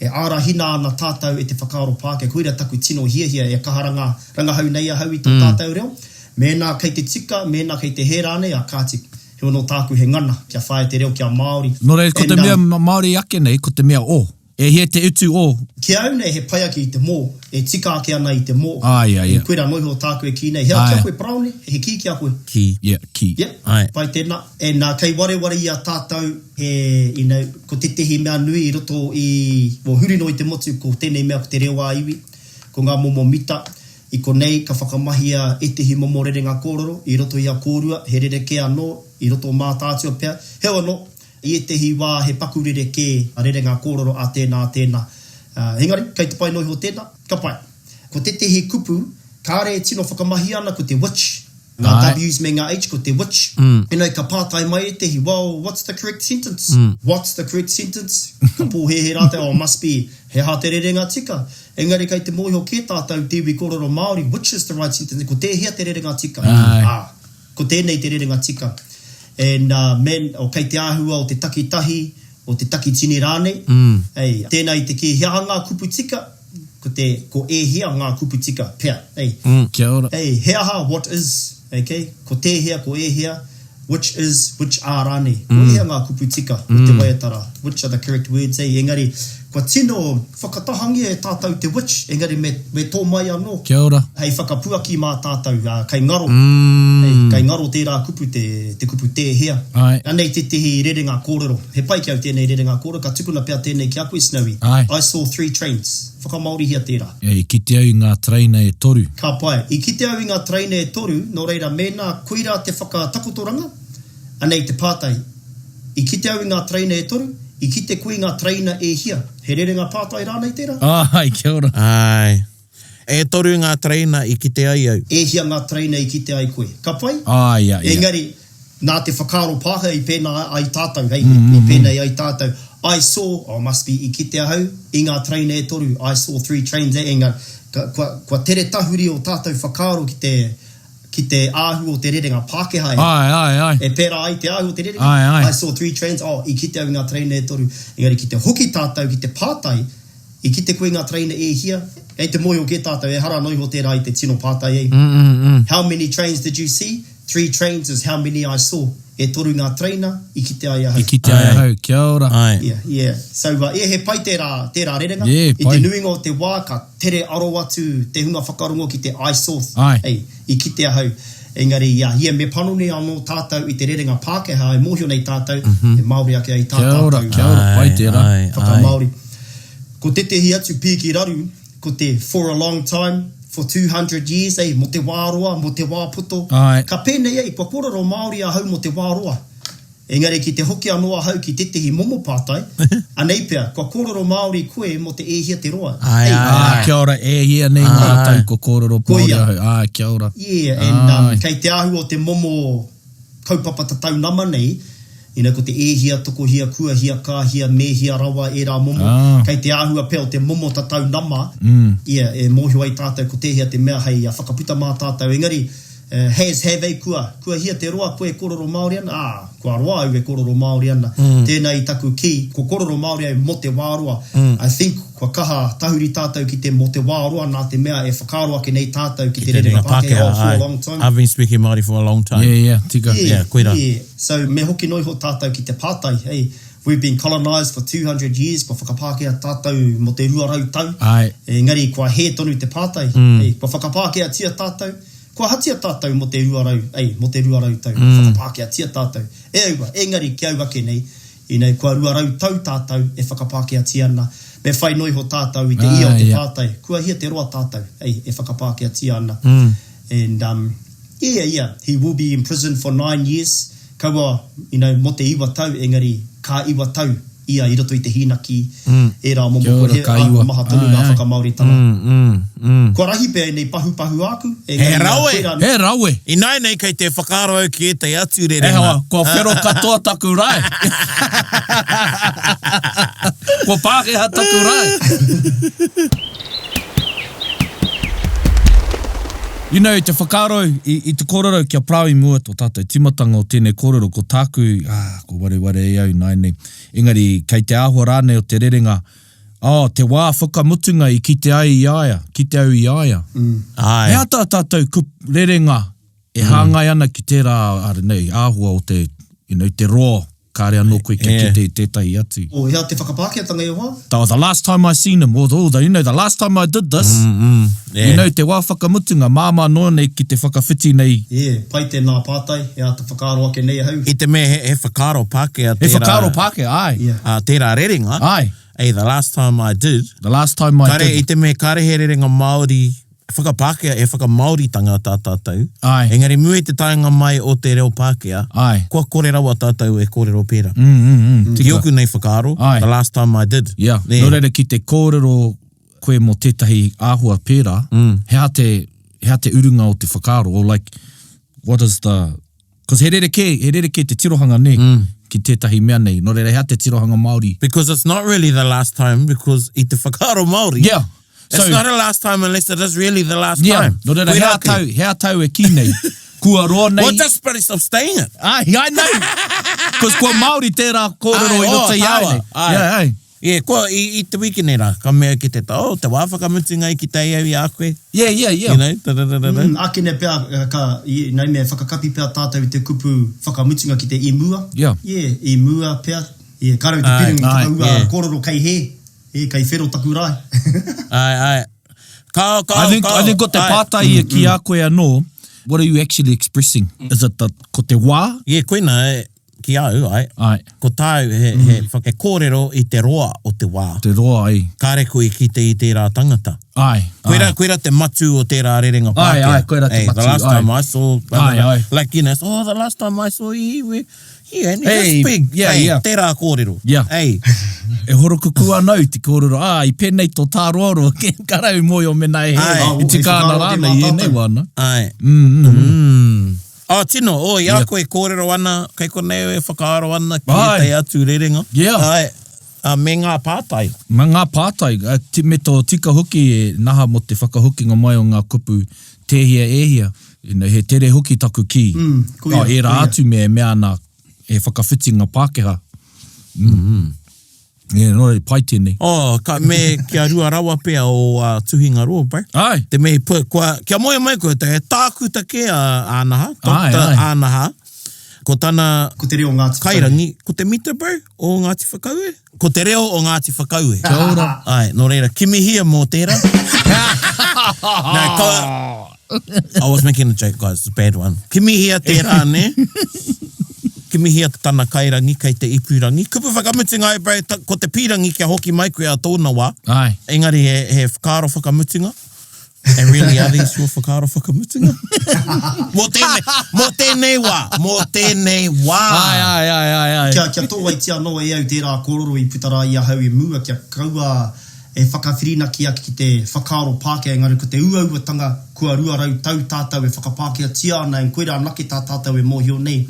e ārahina ana tātou e te whakaaro Pākehā. Koira taku tino hiahia e kaha ranga, rangahau nei ahau i tō tātou reo. Mēnā kei te tika, mēnā kei te hē rānei, a kāti. Heoi anō tāku he ngana kia whāia te reo kia Māori. Nō reira, ko te And, mea um, Māori ake nei, ko te mea o. E hia te utu o. Ki a au nei he pai ake i te mō, e tika ake ana i te mō. Āe, ia, ia. Koirā noa iho tāku e kī nei. He aha ki a koe Paraone? He kī ki a koe? Kī. Yeah, kī. Yep, Āe. pai tēnā. And uh, kei wareware i a tātou he, you know, ko tētehi mea nui i roto i, well, huri noa i te motu ko tēnei mea ko te reo ā-iwi, ko ngā momo mita. I konei ka whakamahia ētehi momo rerenga kōrero i roto i a kōrua, he rerekē anō i roto o Mātaatua pea. Heoi anō, I ētehi wā he paku rerekē rerenga kōrero a tēnā, a tēnā. Engari, kei te pai noa iho tēnā, ka pai. Ko tētehi kupu kāre e tino whakamahia ana ko te which, ngā W's me ngā H, ko te which. Engari ka pātai mai ētehi, well, what's the correct sentence? What's the correct sentence? Ka pōhēhē rātou, oh, must be, he aha te rerenga tika? Engari kei te mōhio kē tātou te iwi kōrero Māori, which is the right sentence, ko tēhea te rerenga tika? Ā. Ko tēnei te rerenga tika. And man, oh, kei te āhua o te takitahi, o te takitini rānei. Ei, tēnā i te kī, he aha ngā kupu tika? Ko te, ko ēhea ngā kupu tika, pea. Ei. Kia ora. Ei, he aha, what is, okay, ko tēhea, ko ēhea, which is, which are rānei. Ko ēhea ngā kupu tika o te waiata rā? Which are the correct words, ei, engari, kua tino whakatahangia e tātou te which, engari me, me tō mai anō. Kia ora. Hei whakapuaki mā tātou, ā, kei ngaro, hei, kei ngaro tērā kupu te, te kupu tēhea. Āe. Anei tētehi rerenga kōrero. He pai ki au tēnei rerenga kōrero, ka tukuna pea tēnei ki a koe, Snowy. Āe. I saw three trains. Whakamāorihia tērā. I kite au i ngā tereina e toru. Ka pai. I kite au i ngā tereina e toru, nō reira mēnā koirā te whakatakotoranga, anei te pātai, I kite au i ngā tereina e toru, i kite koe i ngā tereina e hia? He rerenga pātai rānei tērā? Āe, kia ora. Āe. E toru ngā tereina i kite ai au. E hia ngā tereina i kite ai koe? Ka pai? Āe, ia, ia. Engari, nā te whakaaro Pākehā i pēnā ai tātou, hei, i pēnei ai tātou. I saw, oh, must be, i kite ahau i ngā tereina e toru, I saw three trains, eh, engari, ka, kua, kua tere tahuri ō tātou whakaaro ki te, ki te āhua o te rerenga Pākehā e. Āe, āe, āe. E pērā ai te āhua o te rerenga. Āe, āe. I saw three trains, oh, i kite au i ngā tereina e toru. Engari ki te hoki tātou ki te pātai, I kite koe i ngā tereina e hia? Kei te mōhio kē tātou, ehara anō iho tērā i te tino pātai ei. How many trains did you see? Three trains is how many I saw. E toru ngā tereina i kite ai ahau. I kite ai ahau. Kia ora. Āe. Yeah, yeah. So, uh, yeah, he pai tērā, tērā rerenga. Yeah, I pai. te nuinga o te wā ka tere aro atu te hunga whakarongo ki te I saw, Āe. ei, i kite ahau. Engari, yeah, yeah, me panoni anō tātou i te rerenga Pākehā e mōhio nei tātou, e Māori ake ai tā Kia ora, tātou. kia ora, pai tērā. Āe, āe. Whakamāori. Ko tētehi atu pīki raru, ko te for a long time, for 200 years, ei, mō te wā roa, mō te wā poto. Āe. Ka pēnei ei, kua kōrero Māori ahau mō te wā roa. Engari ki te hoki anō ahau ki tētehi momo pātai, anei pea, kua kōrero Māori koe mō te e hia te roa. Āe, Ei. āe, Ā, kia ora, e hia nei ngā tau kua kōrero Māori Koia. ahau. Āe, kia ora. Yeah, and um, Āe. kei te āhua o te momo kaupapa tatau nama nei, you know, ko te e hia, tokohia, kua hia, ka hia, me hia rawa ērā momo. Ah. Kei te āhua pea o te momo tatau nama, yeah, e mōhio ai tātou ko tēhea te mea hei whakaputa mā tātou. Engari, Has, have a, kua. Kua hia te roa koe e korero Māori ana? Ā, kua roa au e korero Māori ana. Tēnā i taku kī, ko korero Māori au mō te wā roa. I think kua kaha tahuri tātou ki te mō te wā roa nā te mea e whakaaro ake nei tātou ki te rerenga Pākehā, oh, for a long time. I've been speaking Māori for a long time. Yeah, yeah, tika. Yeah, Yeah, koirā. yeah. So me hoki noa iho tātou ki te pātai, hey, we've been colonised for 200 years, kua whakapākehā tātou mō te 200 tau. Āe. Engari kua hē tonu te pātai, hey, kua whakapākehātia tātou, Kua hatia tātou mō te 200, ei, mō te 200 tau, kua whakapākehātia tātou. E aua, engari ki au ake nei, you know, kua 200 tau tātou e whakapākehātia ana, me whai noa iho tātou i te ia o te pātai, kua hia te roa tātou, ei, e whakapākehātia ana. And, um, yeah, yeah, he will be in prison for nine years. Kaua, you know, mō te iwa tau, engari ka iwa tau ia i roto i te hīnaki, ērā momo Kia ora, he ka āhua iwa. maha tonu Āe, ngā āe. whakamāoritanga. Kua rahi pea ēnei pahupahu āku, He engari rawe! koirā He rawe! Ināianei kei te whakaaro au ki ētahi atu E rerenga. hoa, kua whero katoa taku rae. Kua Pākehā taku rae. You know, te whakaaro i, i te kōrero kia parau i mua tō tātou tīmatanga o tēnei kōrero, ko tāku, ah, ko wareware e au nāianei, engari kei te āhua rānei o te rerenga, oh, te wā whakamutunga i kite ai i a ia, kite au i a ia. Āe. He aha tā tātou kup, rerenga e hāngai ana ki tērā, I don't know, āhua o te, you know, te roa Kāre anō koe kia kite i tētahi atu. Oh, he aha te whakapākehātanga e hoa? The, the last time I seen him, or the, you know, the last time I did this, Yeah. you know, te wā whakamutunga, māmā noa nei ki te whakawhiti nei. Yeah, pai tēnā pātai, e āta whakaaro ake nei ahau. I te mea he, he whakaaro Pākehā He tērā. whakaaro Pākehā, āe. Yeah. Ā, tērā rerenga. Āe. Hey, the last time I did. The last time I Kare, did. i te mea kare he rerenga Māori whakapākehā, he whakamāoritanga tā tātou. Āe. Engari mua i te taenga mai o te reo Pākehā, Āe. kua kore rawa tātou e kōrero pērā. Mm, mm, mm, Ki tika. ōku nei whakaaro, Āe. the last time I did. Yeah. Nē. Nō reira ki te kōrero koe mō tētahi āhua pērā, he aha te, he aha te urunga o te whakaaro, or like, what is the, Cause he rerekē, he rerekē te tirohanga nē, ki tētahi mea nei. Nō reira, he aha te tirohanga Māori? Because it's not really the last time, because i te whakaaro Māori, Yeah. it's So, not the last time unless it is really the last yeah. time. Nō reira, he Koirā aha kē. tau, he aha tau e kī nei? Kua roa nei... Well, just bloody stop saying it. Ai, I know! Cause kua Māori tērā kōrero Ai, i roto oh, i a au tāua, nei. ai. Yeah, ai. Yeah, kua, i, i te wiki nei rā, ka mea ki te ta, oh, te wā whakamutunga i kite ai au i a koe. Yeah, yeah, yeah. You know, da, da, da, da, da. Mm, akene pea, ka, i, nei me whakakapi pea tātou i te kupu whakamutunga ki te i mua. Yeah. Yeah, i mua pea. Yeah, ka rau te Ai, piringa i ai, whakaua yeah. kōrero kei hē. Yeah, kei whero taku rae. Ai, ai. Kao, kao, I think, kao. I think ko te Ai. pātai ia ki a koe anō, what are you actually expressing? Is it the, ko te wā? Yeah, koina, e, Ki a au, ai. Ai. Ko tāu, he, he, he kōrero i te roa o te wā. Te roa, ai. Kāre koe i kite i tērā tangata. Ai. Koirā, koirā te matū o tērā rerenga Pākehā. Ai, ai, koirā te hey, matū, The last ai. time I saw, blah, blah, Ai, blah. ai. Like, you know, oh, the last time I saw you, he only Hey, this big. yeah, hey, yeah. Tērā kōrero. Yeah. Hey. E horokukū ana au te kōrero, ā, i pēnei tō tāroaroa, ka rau mōhio mēnā e hē, Ai. e tika ana rānei i ēnei wā, nā. Ai. Mm, mm. Oh, tino, oh, i a koe e kōrero ana, kei konei au e whakaaro ana ki Ai. ētahi atu rerenga. Yeah. Ai, ā, me ngā pātai. Me ngā pātai, ā, ti, me tō tika hoki e naha mō te whakahokinga mai o ngā kupu tēhia ēhia. You know, he tere hoki taku kī. Mm, koia, Oh, ērā koia. atu me e mea ana he whakawhitinga Pākehā. Mm. Yeah, nō reira, pai tēnei. Oh, ka, me kia rua rawa pea o uh, tuhinga roa, bro. Ai. Te mihi put, kua, kia moe mai koe, te tākuta kē a Ānaha, Ai, Doctor ai. Ānaha. Ko tana Ko te reo o Ngāti Whakaue. kairangi, ko te mita, bro, o Ngāti Whakaue? Ko te reo o Ngāti Whakaue. Kia ora. Ai, nō reira, kimihia mō tērā. Nā, ka, I was making a joke, guys, it's a bad one. Kimihia tērā, nē? Kimihia tana kairangi kei te ipurangi. Kupu whakamutunga ai, bro, ta, ko te pīrangi kia hoki mai koe a tōna wā. Ai. Engari he, he whakaaro whakamutunga. And really, are these your whakaaro whakamutunga? mō tēnei, mō tēnei wā, mō tēnei wā. Ai, ai, ai, ai, ai. Kia, kia tōwaitia anō e au tērā kōrero i puta rā i ahau i mua, kia kaua e whakawhirinaki ake ki te whakaaro Pākehā, engari ko te uauatanga kua 200 tau tātou e whakapākehātia ana and koirā anake tā tātou e mōhio nei.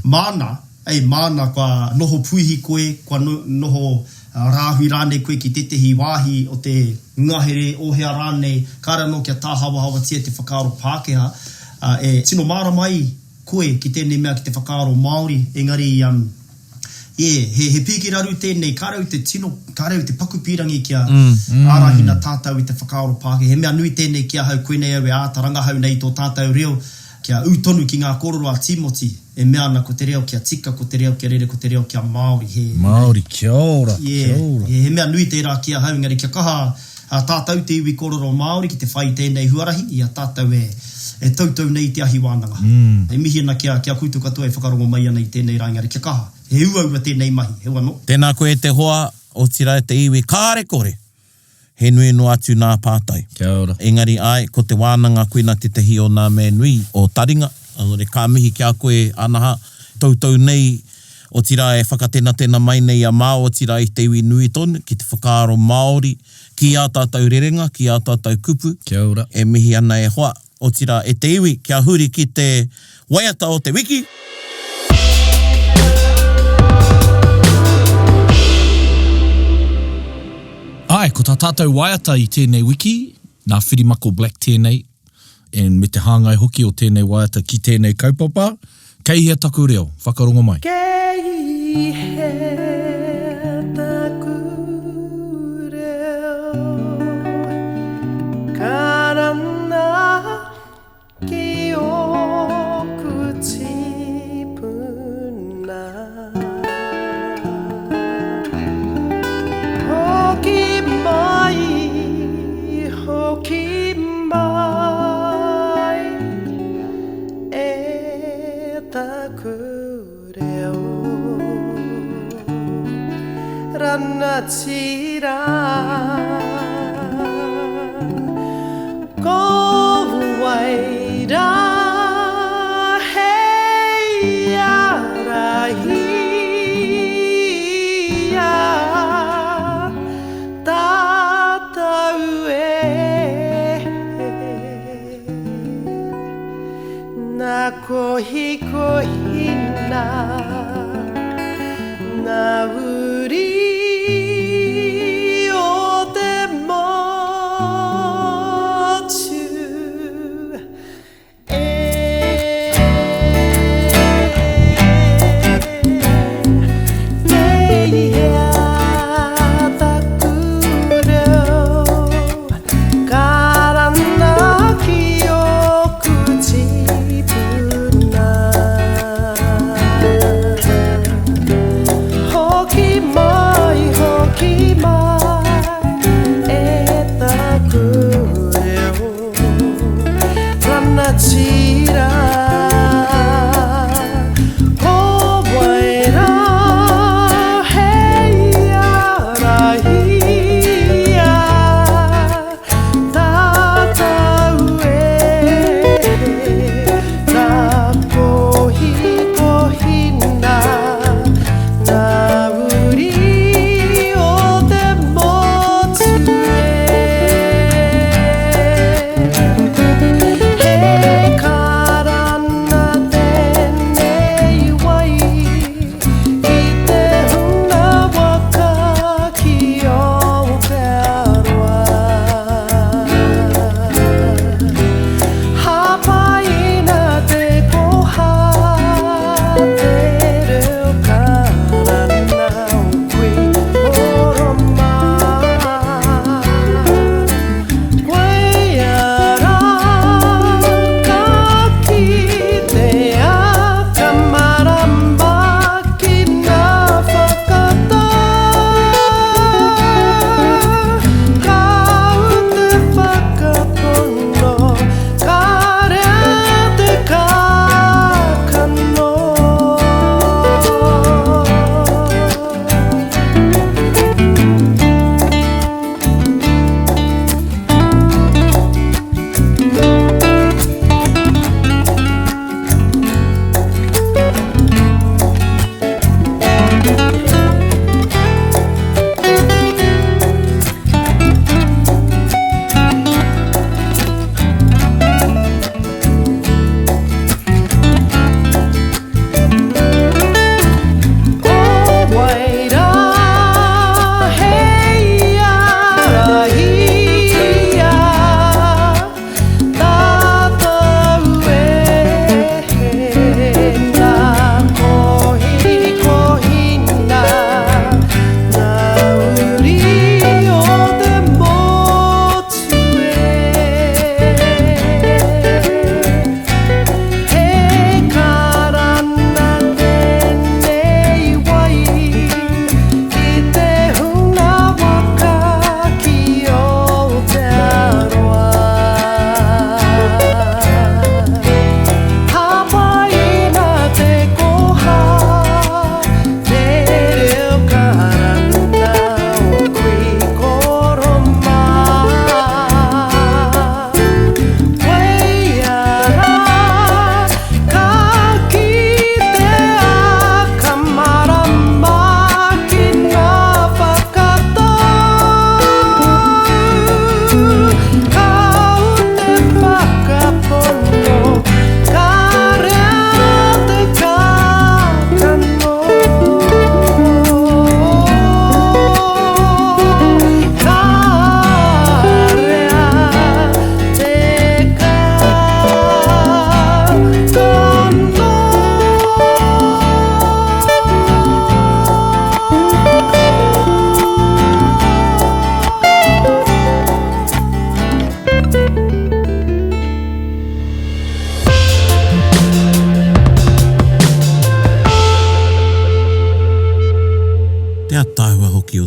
Māna, ei, māna kua noho puihi koe, kua noho rāhui rānei koe ki tētehi wāhi o te ngahere, o hea rānei, kāre anō kia tāhawahawatia te whakaaro Pākehā, e tino mārama ai koe ki tēnei mea ki te whakaaro Māori, engari, Yeah, he, he pīki raru tēnei, kāre au te tino, kāre au te paku pīrangi kia ārahina tātou i te whakaaro Pākehā. He mea nui tēnei ki ahau, koinei au e āta rangahau nei i tō tātou reo, kia ū tonu ki ngā kōrero a Tīmoti, e mea ana ko te reo kia tika, ko te reo kia rere, ko te reo kia Māori. He, Māori, kia ora, yeah, kia ora. yeah, he mea nui tērā ki ahau, engari kia kaha a tātou te iwi kōrero Māori ki te whai i tēnei huarahi, i a tātou e, e toutou nei i te ahi wānanga. E mihi ana ki a, ki a koutou katoa e whakarongo mai ana i tēnei rā, engari kia kaha. He uaua tēnei mahi, heu anō. Tēnā koe e te hoa, otirā e te iwi, kāre kore! He nui noa atu nā pātai. Kia ora. Engari āe, ko te wānanga koina tētahi o nā mea nui o taringa. Nō reira, ka mihi ki a koe, Anaha. toutou nei, otirā e whakatenatena mai nei i a māua, otirā i te iwi nui tonu, ki te whakaaro Māori, ki ā tātou rerenga, ki ā tātou kupu. Kia ora. E mihi ana e hoa, otirā e te iwi, kia huri ki te waiata o te wiki. Āe, ko tā tātou waiata i tēnei wiki, nā Whirimako Black tēnei, and me te hāngai hoki o tēnei waiata ki tēnei kaupapa, Kei hea taku reo? Whakarongo mai. Kei hea taku reo? Karanga ki ōku tīpuna. Hoki mai, hoki mai. E taku reo rangatira Ko wai rā hei ārahi i a tātou e. Nā kohikohina ngā uri o te motu e. Kei hea taku reo Karanga ki ōku tīpuna. Hoki.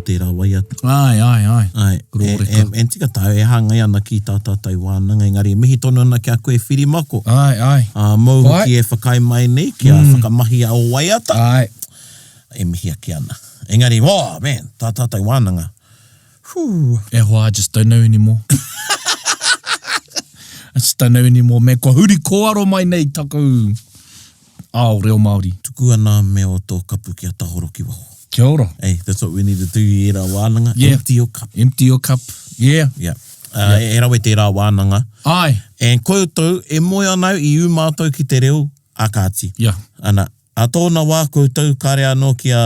tērā waiata. Āe, āe, āe. Āe. Rōreka. E, e, e tika tāu, e hāngai ana ki tā tātou wānanga, engari e mihi tonu ana ki a koe Whirimako. Āe, āe. Ā, mōu Pai. hoki e whakaae mai nei kia mm. whakamahia ō waiata. Āe. E mihi ake ana. Engari, oh, man, tā tātou wānanga. Whew. E hoa, I just don't know anymore. I just don't know anymore, man. Kua huri kōaro mai nei taku ao reo Māori. Tukua nā mea o tō kapu kia tahoro ki waho. Kia ora. Hey, that's what we need to do i ērā wānanga. Yeah. Empty your cup. Empty your cup. Yeah. Yeah. Uh, yeah. E rawe tērā wānanga. Ai. And koutou, e moe ana au i ū mātou ki te reo a kāti. Yeah. Ana, A tōna wā koutou kare anō kia,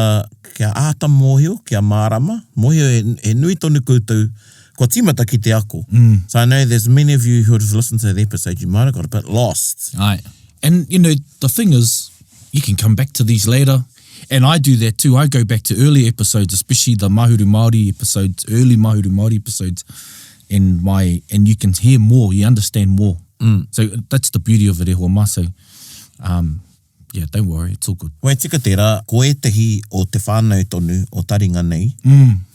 kia āta mōhio, kia mārama, mōhio he, he nui tonu koutou kua tīmata ki te ako. Mm. So I know there's many of you who would have listened to the episode, you might have got a bit lost. Aye. And, you know, the thing is, you can come back to these later. And I do that too. I go back to early episodes, especially the Mahuru Māori episodes, early Mahuru Māori episodes, and my and you can hear more, you understand more. Mm. So that's the beauty of it, e hoa mā. So, um, Yeah, don't worry, it's all good. Wai tika tērā, ko ētehi o te whānau tonu o Taringa nei,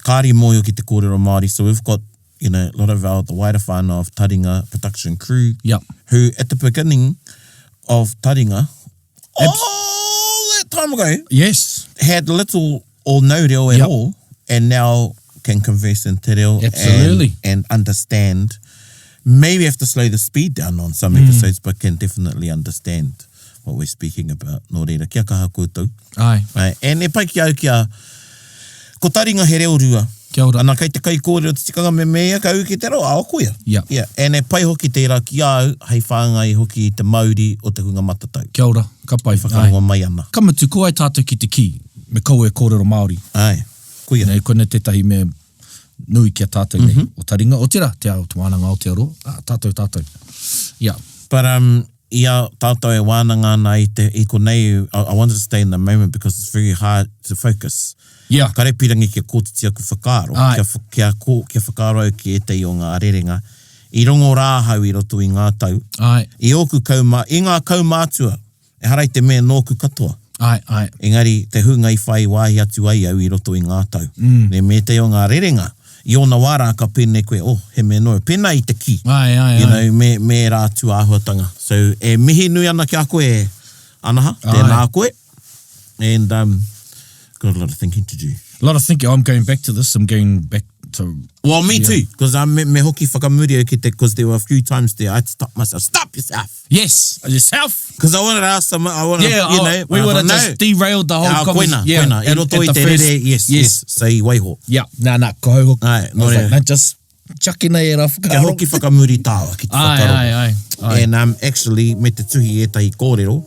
kāre i mōhio ki te kōrero Māori, so we've got, you know, a lot of our, the wider whānau of Taringa production crew, Yep. who at the beginning of Taringa, all that time ago, Yes. had little or no reo at Yep. all, and now can converse in te reo Absolutely. and, and understand. Maybe have to slow the speed down on some Mm. episodes, but can definitely understand what we're speaking about. Nō reira, kia kaha koutou. Ai. Ai, and e pai ki au kia, ko taringa he reo rua. Kia ora. Ana kei te kai kōrero te tikanga me mea ka ū ki te reo, ao koia. Yeah. Yeah. And e pai hoki tērā ki a au, hei whāngai hoki i te mauri o te hunga matatau. Kia ora, ka pai. Whakarongo mai ana. Ka mutu, ko ai tātou ki te kī, me kaua e kōrero Māori. Ai, koia. Nei, koinei tētahi mea nui ki a tātou nei, mm -hmm. o taringa, otirā, te ao, te wānanga Aotearoa, ah, tātou, tātou. Yeah. But um, i a tātou e wānanga ana i te, i konei, I, I wanted to stay in the moment because it's very hard to focus. Yeah. Kare pirangi kia kōtiti aku whakaaro, Ai. kia, kia, ko, kia whakaaro au ki ētahi o ngā rerenga. I rongo rā ahau i roto i ngā tau. Ai. I ōku kaumā, i ngā kaumātua, ehara i te mea nōku katoa. Ai, ai. Engari, te hunga i whai wāhi atu ai au i roto i ngā tau. Mm. Ne, me ētahi o ngā rerenga, i ōna wā rā ka pēnei koe, oh, he mea noa, pēnā i te kī. Ai, ai, you ai. know, me, me ērā atu āhuatanga. So, e mihi nui ana ki a koe, Anaha, tēnā koe. And, um, got a lot of thinking to do. A lot of thinking, I'm going back to this, I'm going back to... Well, me yeah. too, because I me, me hoki whakamuri au ki te, because there were a few times there I had to stop myself. Stop yourself! Yes, yourself! Because I wanted to ask some, I wanted yeah, to, you oh, know. We would have just no. derailed the whole ah, conversation. Koina, yeah, koina. I roto i te rere, yes, yes, yes. Say waiho. Yeah, nā, nā, ko hau hoki. Ai, no, like, no, just chuckina e rā whakaaro. Kia hoki whakamuri tāua ki te whakarongo. Ai, ai, ai. And um, actually, me te tuhi ētahi kōrero,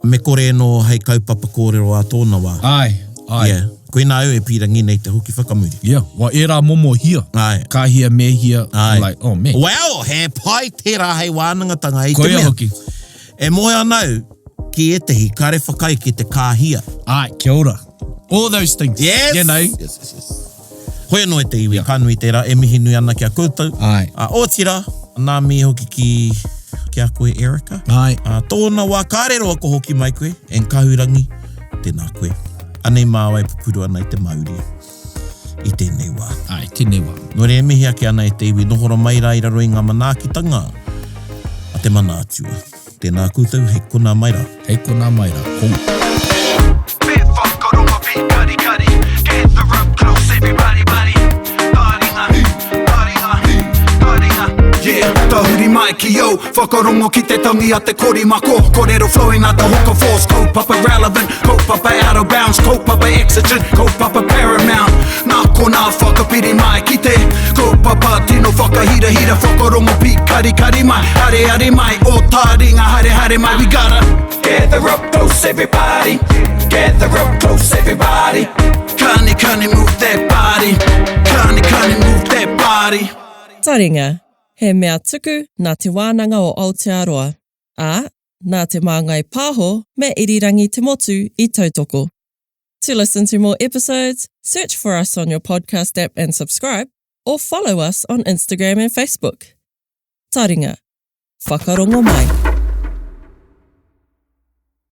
me kore anō hei kaupapa kōrero ā tōna wā. Ai, ai. Yeah. Koina au e pīrangi nei te hoki whakamuri. Yeah, well, ērā momo hia. Ai. Ka hia, me hia. Ai. Like, oh man. Well, he pai tērā hei wānangatanga i te Koia mea. hoki. E moe ana au ki ētehi kare whakaae ki te ka hia. Ai, kia ora. All those things. Yes! You know. Yes, yes, yes. Hoi anō e te iwi, ka nui tērā, e mihi nui ana ki a koutou. Ai. Ā, otirā, nā mihi hoki ki, ki a koe, Erica. Ai. Ā, tōna wā, kāre roa ko hoki mai koe, and Kahurangi, tēnā koe. Anei māua e pupuru ana i te mauri i tēnei wā. Ai, tēnei wā. Nō reira e mihi ake ana e te iwi, nohora mai rā i raro i ngā manaakitanga a te mana atua. Tēnā koutou, hei konā mai rā. Hei konā mai rā. Hou. Me whakarongo me karikari Gather up close everybody buddy Taringa, taringa, taringa Yeah, tahuri mai ki au Whakarongo ki te tangi a te korimako Korero flowing like the hoka force Kaupapa relevant, kaupapa out of bounds Kaupapa exigent, kaupapa paramount Nā konā whakapiri mai ki te Kaupapa tino whakahirahira Whakarongo pīkarikari mai Haere haere mai, o taringa haere haere mai We gotta gather up close everybody Gather up close everybody Kani kani move that body Kani kani move that body Taringa, he mea tuku nā Te Wānanga o Aotearoa, ā, nā Te Māngai Pāho me Irirangi Te Motu i tautoko. To listen to more episodes, search for us on your podcast app and subscribe, or follow us on Instagram and Facebook. Taringa, whakarongo mai.